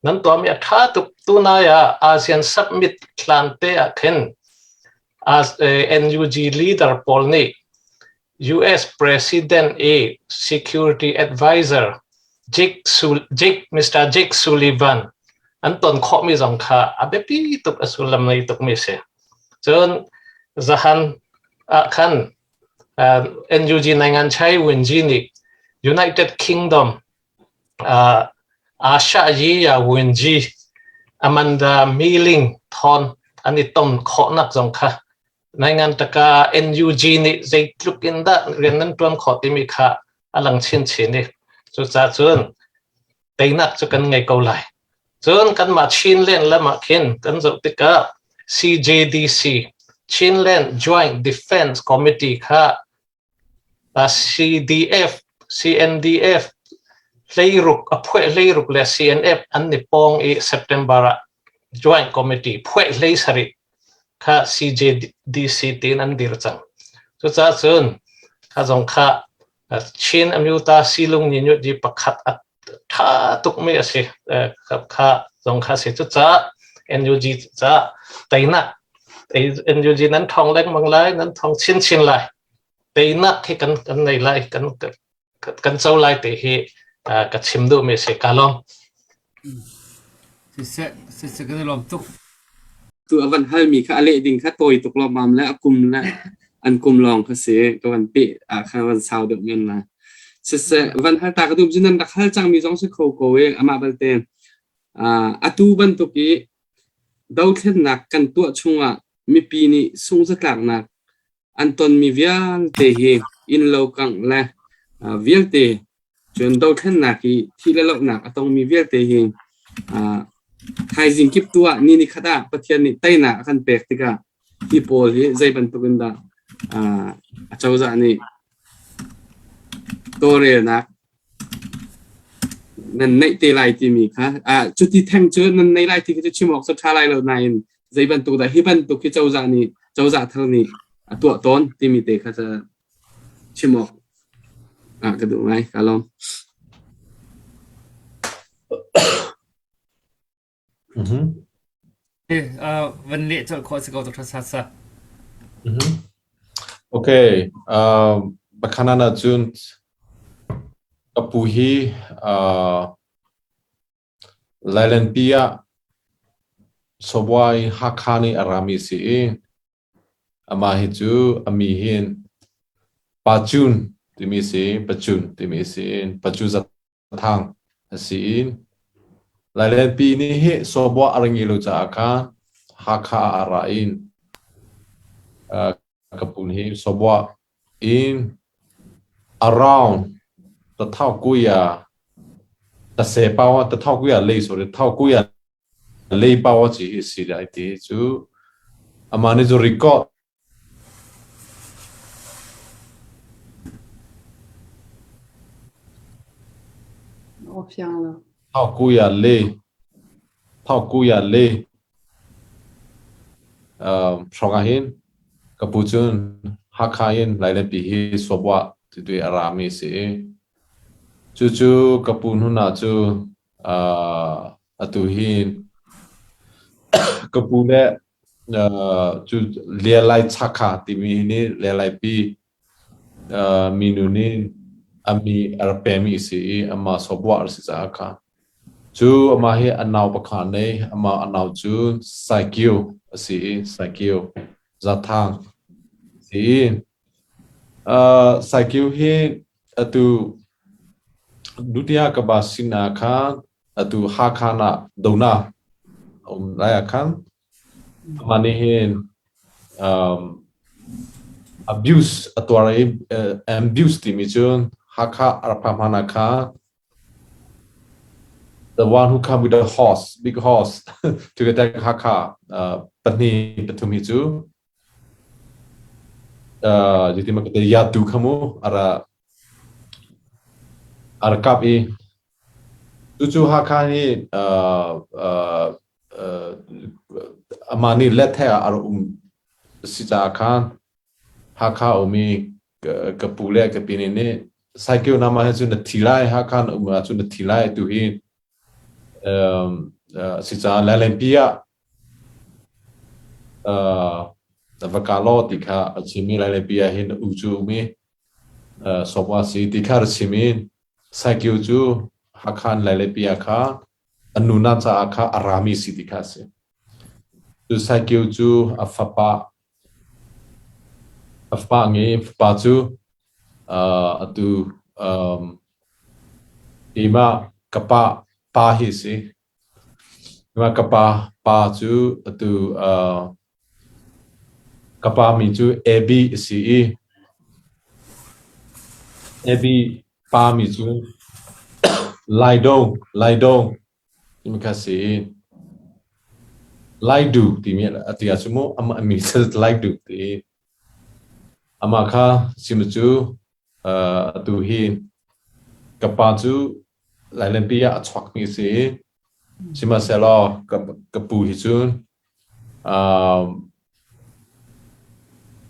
nan tuahmi a tha tuk tunai ah ASEAN Summit hlan te ah khin NUG leader pawl nih US President i Security Advisor Jake, Sul Jake Mr. Jake Sullivan an ton khawhmi zong kha a biapi tuk a sullam ngei tukmi si. Cun zahan ah khan NUG Naingan Chai Wenji nih United Kingdom Asha Yi Ya Wenji Amanda Mealing thon an i ton khawhnak zong kha Naingan taka NUG nih zeitluk in dah rian nan ṭuan khawh timi kha a lang chinchin i cucaah cun teinak cu kan ngei ko lai. Cun kanmah Chinland lam ah khin kan zoh tikah CJDC Chinland Joint Defense Committee kha CDF, CNDF hleiruk a phueh hleiruk le CNF an i pawng i September ah Joint Committee phueh hlei sarih kha CJDC tiin an dir cang. Cucaah cun kha zong kha Chin Amyota Silung Ni Nyut pakhat a ṭha tukmi a si. Kha zong kha si. Cucaah NUG caah teinak NUG nan ṭhawng lengmang lai, nan ṭhawng chinchin lai. Teinak hi kan kan nei lai, kan kan co lai ti hi ka chim duhmi si. Ka lawm. Siseh, siseh kan i lawm tuk. Tu a van halmi kha a leh ding kha tawi tuk lawmmam le a kum le an kum lawng kha si ka van peh ah khan van sau deuh men la. Siseh, van hal ta ka duh cu nan rak hal cangmi zong si kho ko i amah balte atu bantuk i dothlennak kan tuah chungah mipi nih sungzatlaknak an tonmi vialte hi innlo kangh le vialte cun dothlennak i thih le lohnak a tongmi vialte hi thaizing kip tu ah ni ni khat ah Pathian nih teinak a kan pek tikah hi pawl hi zei bantuk in dah acozah nih tawlrelnak nan neih te lai timi kha cuti theng cu nan nei lai ti kha cu chim awk cu ṭha lai lo nain zei bantuk dah hi bantuk hi cozah nih cozah thar nih a tuah tawn timi te kha cu chim awk ah ka duh ngai ka lawm. Van leh colh khawh si ko Dr. Sasa. Okay, pakhanan ahcun ka pu hi Lailenpi ah Sawbuai Hakha nih a rami si i amah hi cu a mi hin Pacun timi si, Pacun timi si, Pacu Zathang a si i Lailenpi nih hi Sawbuah a ra ngei lo caah khan Hakha ah a ra i ka pu hi Sawbuah in around Tathaukuya tase pawa Tathaukuya lei sorry Thaukuya lei pawa chi hi si lai ti cu amah nih cu record Aw fiang lo. Thaukuya le Thaukuya le. Hrawng ah hin ka pu cun Hakha in Lailenpi hi Sawbuah ti a rami a si i cucu ka pu hnun ah cu atu hin ka pu le cu Lialai Chakha timi nih Lialaipi minu nih a mi a rak pemi a si i amah Sawbuah a si caah kha Cu amah hi a nau pakhat a nei. Amah a nau cu Saikio a si i Saikio Zathang a si i Saikio hi atu Dutiya Kaba sinah khan atu Hakha ah Dona a um lai ah khan amah nih hin abuse a tuar i abuse timi cu Hakha a rak phak hlan ah khan The one who come with the horse, big horse, to attack Hakha, pahnih pathum hi cu zeitin ma ka ti yatu kha mu ara ara kap i cucu Hakha hi amah nih let he ah a um si caah khan Hakha um i ka pu le ka pi nih nih Saikio nama he cun na thi lai, Hakha na um ahcun na thi lai tu hi si caah Lailenpi ah va ka law ti kha a chim i Lailenpi ah hin u cu um i sawpa si ti kha ra chim i Saikio cu Hakha in Lailenpi ah kha an nu na caah kha a rami si ti kha a si. Cu Saikio cu a fapa A fapa a ngei i fapa cu atu keimah ka pa pa hi a si. Keimah ka pa pa cu atu ka pa mi cu Abby a si i Abby pa mi cu Laido Laido timi kha si. Laidu timi a ti ahcun mu amah mi cu Laidu ti. Amah kha sim cu atu hi ka pa cu Lailenpi ah a chuakmi a si i sihmanhsehlaw ka pu hi cun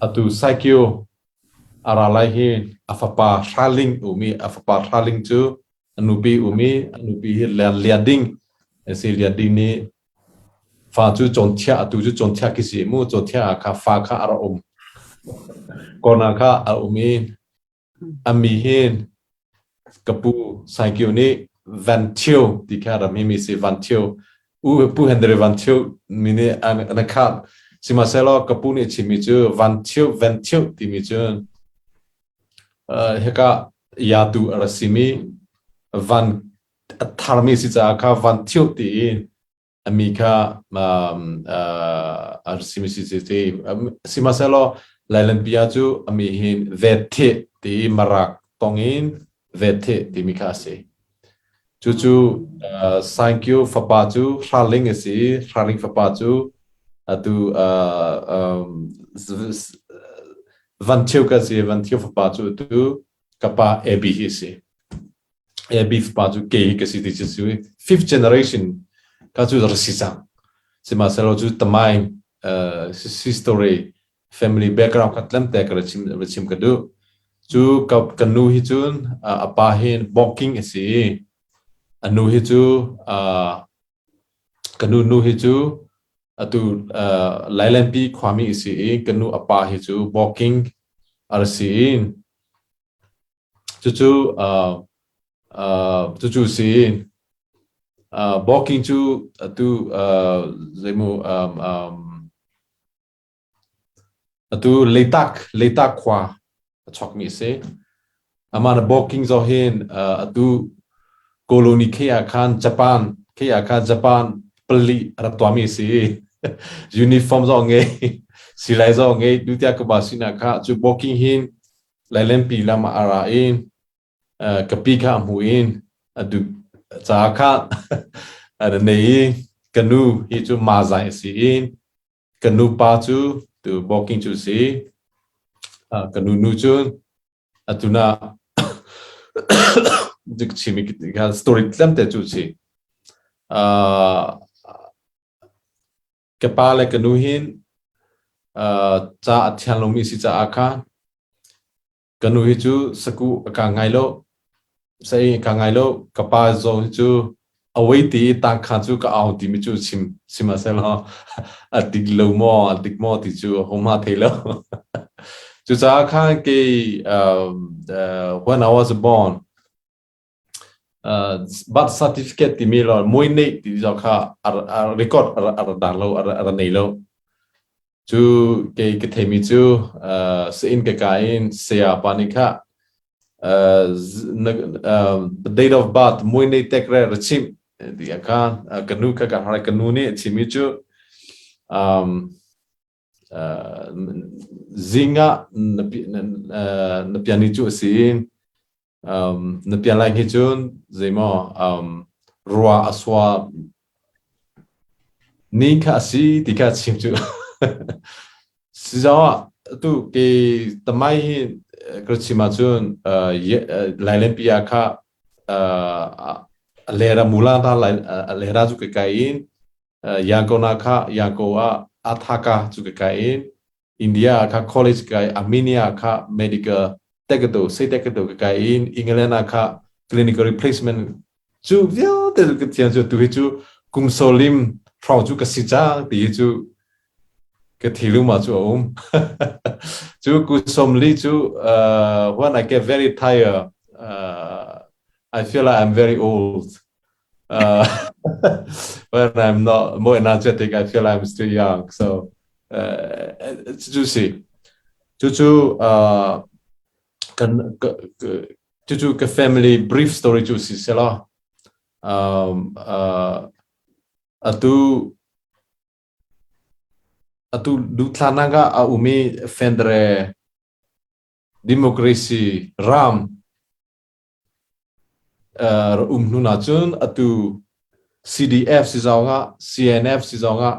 atu Saikio a ra lai hi a fapa Hraling um i a fapa Hraling cu A nupi um i a nupi hi Lian Ding a si. Lian Ding nih fa cu cawnthia atu cu cawnthia khi si mu cawnthia ah kha fa kha a rak um. Kona kha a um i a mi hin ka pu Saikio nih Van Thio ti kha ram hi mi si Van Thio u pu Henry Van Thio mi nih an khat sihmanhsehlaw ka pu nih a chimmi cu Van Thio Van Thio timi cu Hika yatu a ra simi van a tharmi si caah kha van thioh ti i a mi kha a ra simi si si sihmanhsehlaw Lailenpi ah cu a mi hin vet theh ti i marak tong in vet theh timi kha a si. Cucu Saingkyu fapa cu Hraling a si i Hraling fapa cu atu Van Thio ka si. Van Thio fapa cu atu ka pa Abby hi a si. Abby fapa cu kei hi ka si ti cu fifth generation ka cu rak si cang. Sihmanhsehlaw cu tamain history family background kha tlamte ka ra chim ra chim ka duh. Cu ka ka nu hi cun a pa hi boking a si i a nu hi cu ka nu nu hi cu atu Lailenpi khuami a si i ka nu a pa hi cu boking a ra si i cucu cucu si boking cu atu zeimu Atu Leitak Leitak khua a chuakmi a si. Amah na bawking zoh hin atu colony khi ah khan Japan khi ah khan Japan pali a rak tuahmi a si. Uniform zong ngei, silai zong ngei, dutiah ka ba sinah kha cu bawking hin Lailenpi lam ah a ra i ka pi kha a hmuh in a duh caah kha a nei i ka nu hi cu ma zai a si i Ka nupa cu tu bawking cu si. Ka nu nu cu atu na dik chimi kha story tlamte cu si. Ka pa le ka nu hin Ca a thiang lomi si caah khan ka nu hi cu saku a ka ngai lo, sei ka ngai lo. Ka pa zong hi cu a wei ti i tangkha cu ka au timi cu chim sihmanhsehlaw a dik lo maw, a dik maw ti cu hohmah thei lo. Cucaah khan kei when I was born, Birth certificate timi lo mui neih ti zong kha a record a ra dang lo, a ra nei lo. Cu kei ka theimi cu sa-inn ka kai in saya pa nih kha date of birth mui nei tek re ra chimh ti a kha ka nu kha ka har ka nu nih a chimmi cu zing ah na piani cu a si i Na pian lai hi cun zeimaw rua a sua ni kha a si ti kha chim cu. Sizaw tu ke tamai hi ka chim ahcun Lailenpi ah kha a lera mula ta a lera cu ka kai in Yangon ah kha Yangon ah Athaka cu ka kai in India kha college kai Armenia kha medical tekatu sei tekatu ka kai in England ah kha clinical replacement cu vialte ka thiam cu tu hi cu kum solim hrawng cu ka si cang ti hi cu ka thilu ma cu a um cu kum li cu when I get very tired, I feel like I'm very old. When I'm not more energetic, I feel I'm still young. So cu si cucu kan cucu ka family brief story cu si sela atu atu duthlanak ah a umi federe democracy ram um hnu na cun atu CDF si zong ah CNF si zong ah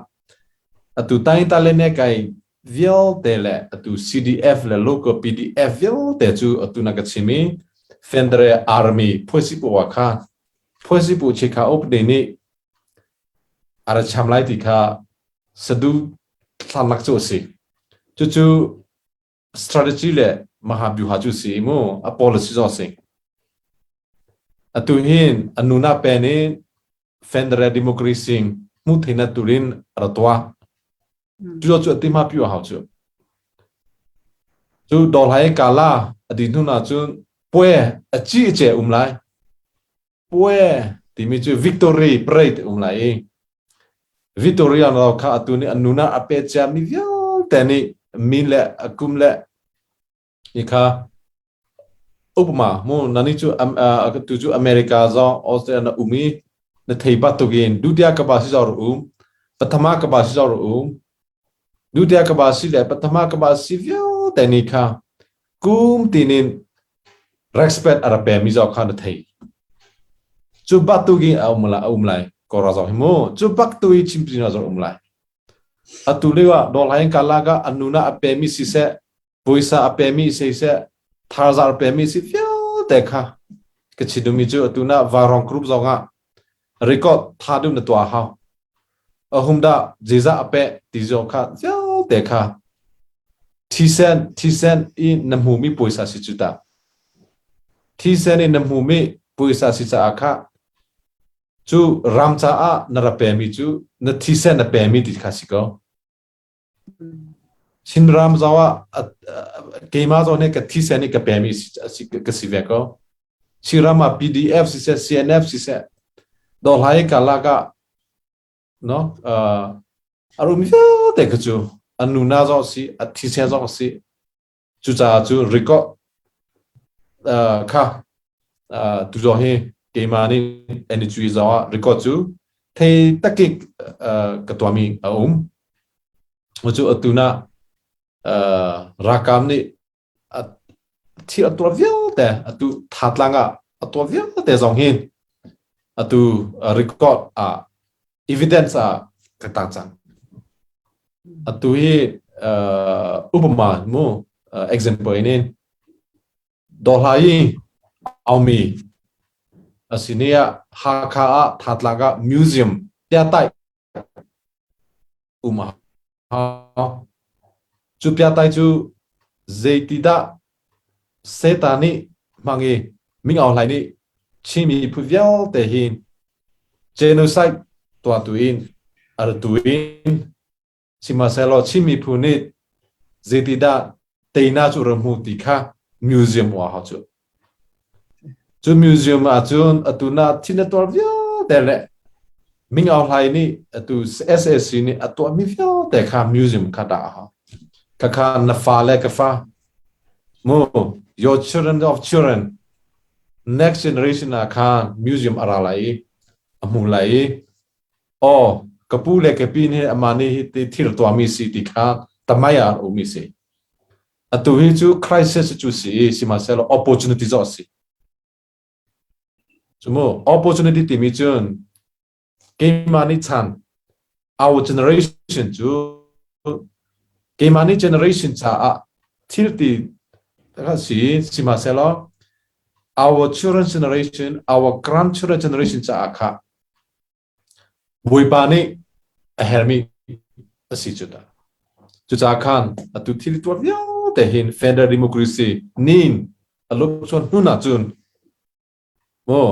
atu Taing ne kai vialte le atu CDF le local PDF vialte cu atu na ka chim i Federal Army phuasi pu wa kha phuasi pu che kha up de nih ara cham lai ti kha sadu thlan lak cu a si. Cucu strategy le mahabyuha cu si mu a policy zong si. Atu hin anuna pen in federal democracy mu theina turin ratwa cu cu ati ma pyu hau cu cu dolhai kala adi hnu na cun pue achi che um lai pue timi cu victory parade um lai i victory an kha atu nih an nuna a pe cia mi vialte nih min le a kum le ni kha upma mu nani cu tu cu America zong Australia na umi na thei batukin dutia ka ba si zor um pathama ka ba si zor um dutia ka ba si le pathama ka ba si vialte ni kha kum tinin respect a ra pe mi zong kha na thei. Cu bak tu ki a um la a um lai ko ra zong hi mu cu bak tu i chim na zong um lai. Atu lio ah dawlhain kala ka anuna a pe mi si seh puisa a pe mi si seh tharzar pe mi si vialte kha ka chidumi cu atu na varong group zong ah record tha du na tua hau ahum da jiza a pe ti zong kha vialte kha thisen thisen i na hmu mi puaisa si cu ta thisen i na hmu mi puaisa si caah kha cu ram caah na ra pe mi cu na thisen na pe mi ti kha si ko. Chinram zong ah keimah zong nih ka thisen i ka pemi ka si ve ko. Chinram ah PDF siseh, CNF siseh, dohlai kalak ah no a rum vialte kha cu an nuna zong si, a thisen zong si. Cucaah cu record kha tu zong hi keimah nih energy zong ah record cu thei takik ka tuahmi a um. Cu atu na rakam nih thil a tuah vialte atu thatlang ah a tuah vialte zong hin atu record ah evidence ah ka tang cang. Atu hi upama mu example in Dawhlai aumi asini ah Hakha ah Thatlang ah museum tia tai um. Cu piatai cu zeitidah Satan nih hmang i Ming Aung Hlaing nih Chin miphun vialte hi genocide tuahtu in a ratu in sihmanhsehlaw Chin miphun nih zeitidah teinak cu ram hmu ti kha museum uah hau cu. Cu museum ahcun atu na thin a tuar vialte le Ming Aung Hlaing nih atu SAC nih a tuahmi vialte kha museum kha dah a hau. Khakha na fa le ka fa mu your children of children next generation ah khan museum a ra lai i a hmu lai i aw ka pu le ka pi nih amah nih hi ti thil tuahmi si ti kha tamai ah an ummi si. Atu hi cu crisis cu si i sihmanhsehlaw opportunity zawh si. Cumu opportunity timi cun keimah nih chan our generation cu keimah nih generation caah thil ti ka si sihmanhsehlaw our children generation our grandchildren generation caah kha Bawipa nih a herhmi a si cu ta. Cucaah khan atu thil tuar vialte hin federal democracy nin a lup chuan hnun ahcun maw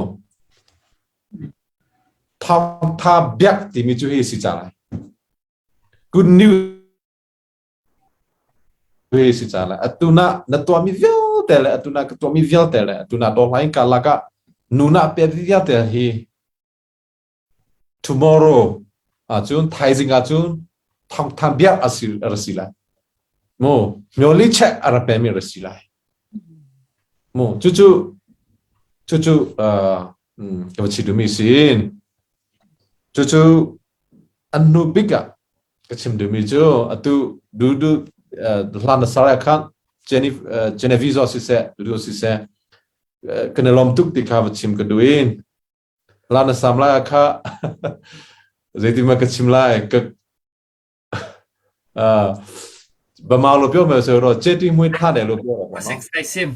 thawngtha biak timi cu hi si ca lai. Good news hi si ca lai. Atu na na tuahmi vialte le atu na ka tuahmi vialte le atu na dawr in ka lakah nuna pe vialte hi Tomorrow ahcun thaizing ahcun thawngtha biak a si a ra si lai. Mu myoli check a ra pemi a ra si lai. Mu cucu cucu ka va chim duhmi sin. Cucu an hnu bik ah ka chim duhmi cu atu du du hlan na sar ah khan Genevieve siseh du siseh kan i lawm tuk ti kha va chim ka duh in La na sam lai ah kha zeitin ma ka chim lai ka bama lo pio me so ro cheti mui tha de lo pio Khuasik sai sim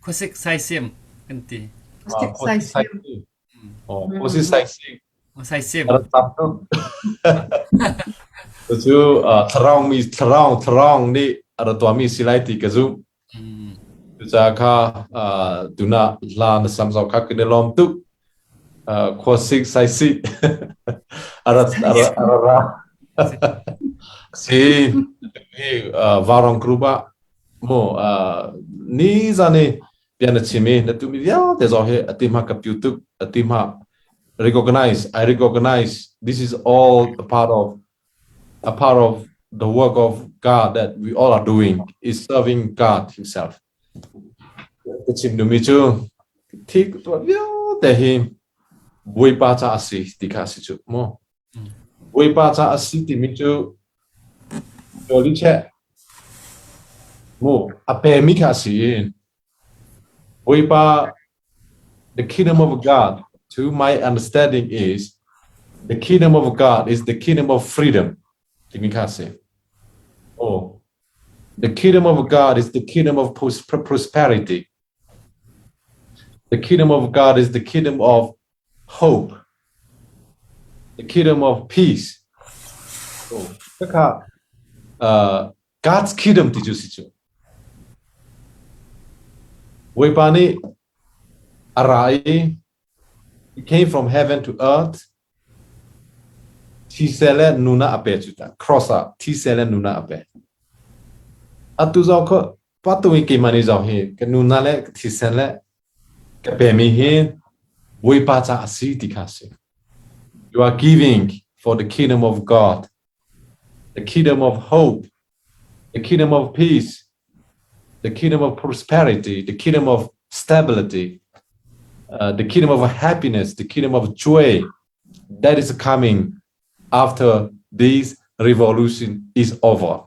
Khuasik sai sim kan ti. Khuasik sai sim. Oh, khuasik sai sim. Sai sim. Tam tuk. Cu thlarau mi thlarau thlarau nih a ra tuahmi si lai ti ka zumh. Cucaah kha tuna hla na sam zong kha kan i lawm tuk. Khuasik saisih a ra a ra a ra ra. Si hi Varong group ah mu ni zan i bia na chim i na tumi vialte zong hi a ti hma ka piu tuk a ti hma recognize I recognize this is all a part of a part of the work of God that we all are doing is serving God himself. Ka chim duhmi cu thik tuah vialte hi Bawipa ca a si ti kha a si cu mu. Bawipa ca a si timi cu Joli cheh mu a pemi kha a si. Bawipa the kingdom of God to my understanding is the kingdom of God is the kingdom of freedom timi kha a si. Oh, the kingdom of God is the kingdom of prosperity. The kingdom of God is the kingdom of hope. The kingdom of peace. Oh, kha God's kingdom ti cu si cu. Bawipa nih a ra i he came from heaven to earth thise le nuna a pe cu ta cross ah thise le nuna a pe atu zong kho patu i keimah nih zong hi ka nuna le ka thisen le ka pemi hi Bawipa ca a si ti kha a si you are giving for the kingdom of God the kingdom of hope the kingdom of peace, the kingdom of prosperity, the kingdom of stability, the kingdom of happiness, the kingdom of joy that is coming after this revolution is over.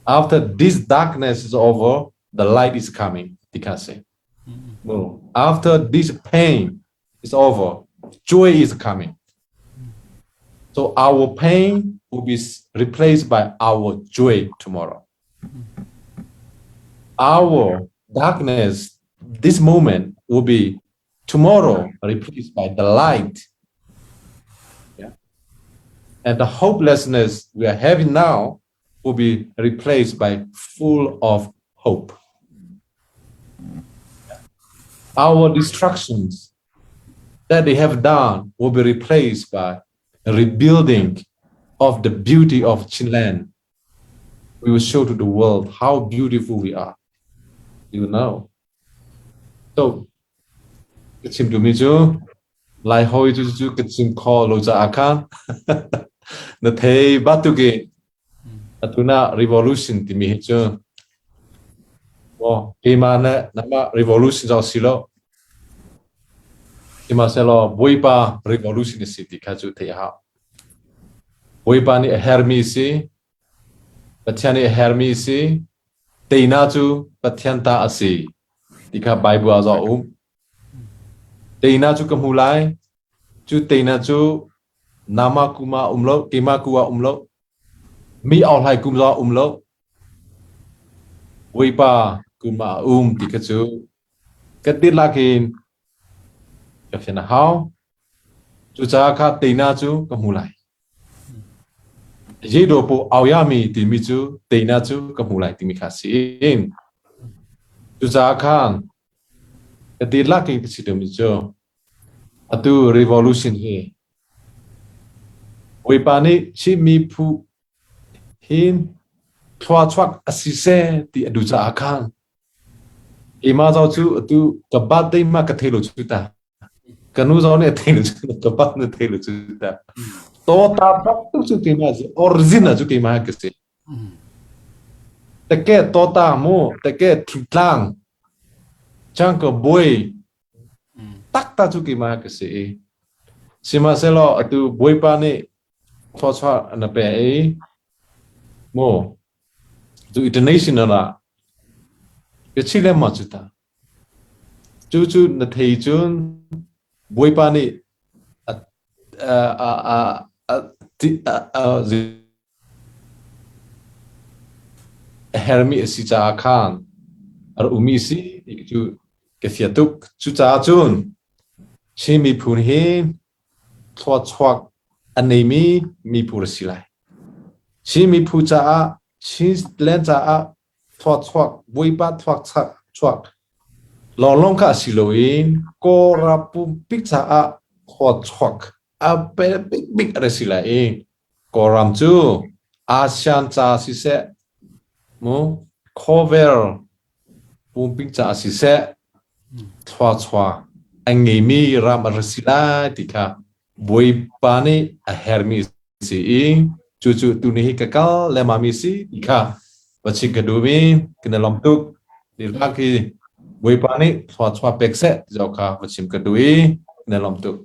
After this darkness is over, the light is coming, Tikase. After this pain is over, joy is coming. So our pain will be replaced by our joy tomorrow. Our darkness this moment will be tomorrow replaced by the light. Yeah. And the hopelessness we are having now will be replaced by full of hope. Our destructions that they have done will be replaced by rebuilding of the beauty of Chinland. We will show to the world how beautiful we are. You know. So, ka chim duhmi cu Lai hawi cu cu ka chim kho lo caah khan na thei batukin atu na revolution timi hi cu maw keimah le nangmah revolution zong si lo sihmanhsehlaw Bawipa revolution a si ti kha cu theih a hau. Bawipa nih a hermi si, Pathian nih a hermi si, teinak cu Pathian ta a si ti kha Bible ah zoh um. Teinak cu ka hmu lai. Cu teinak cu nama kuma um lo, keimah ku ah um lo, mi auhlai kum zong um lo. Bawipa kum ah a um ti kha cu ka dihlak in ka fian a hau. Cucaah kha teinak cu ka hmu lai. Yedo pu auyami timi cu teinak cu ka hmu lai timi kha si in. Cucaah khan Ka dihlak in ka si deuhmi cu atu revolution hi Bawipa nih Chinmi phu hin thluachuak a si seh ti a duh caah khan keimah zong cu atu ka birthday ma ka thei lo cu ta. Ka nu zong nih a thei lo cu ka pa nih a thei lo cu ta. Tawta bak tuk cu keimah si origin ah cu keimah ka si. Teke tawta mu teke thingtlang cangka buai takta cu keimah ka si i sihmanhsehlaw atu Bawipa nih thluachuah na pe i mu cu international ah ka chi lengmang cu ta. Cucu na thei cun Bawipa nih a a a a a a hermi a si caah khan a rak ummi a si ti cu ka fia tuk. Cucaah cun Chin miphun hi thluachuak a neimi miphun a si lai. Chin miphun caah, Chinland caah thluachuak, Bawipa thluachuak chuak lawnglawng kha a si loin Kawlram pumpi caah thluachuak a pe bikbik a si lai i Kawlram cu ASEAN ca siseh, mu khawvel pumpi ca siseh, thluachuak a ngeimi ram a si lai ti kha Bawipa nih a hermi si i cucu tuni hi ka kal lengmangmi si ti kha va chim ka duh i kan i lawm tuk. Lak hi Bawipa nih thluachuah pek seh ti zong kha va chim ka duh i kan i lawm tuk.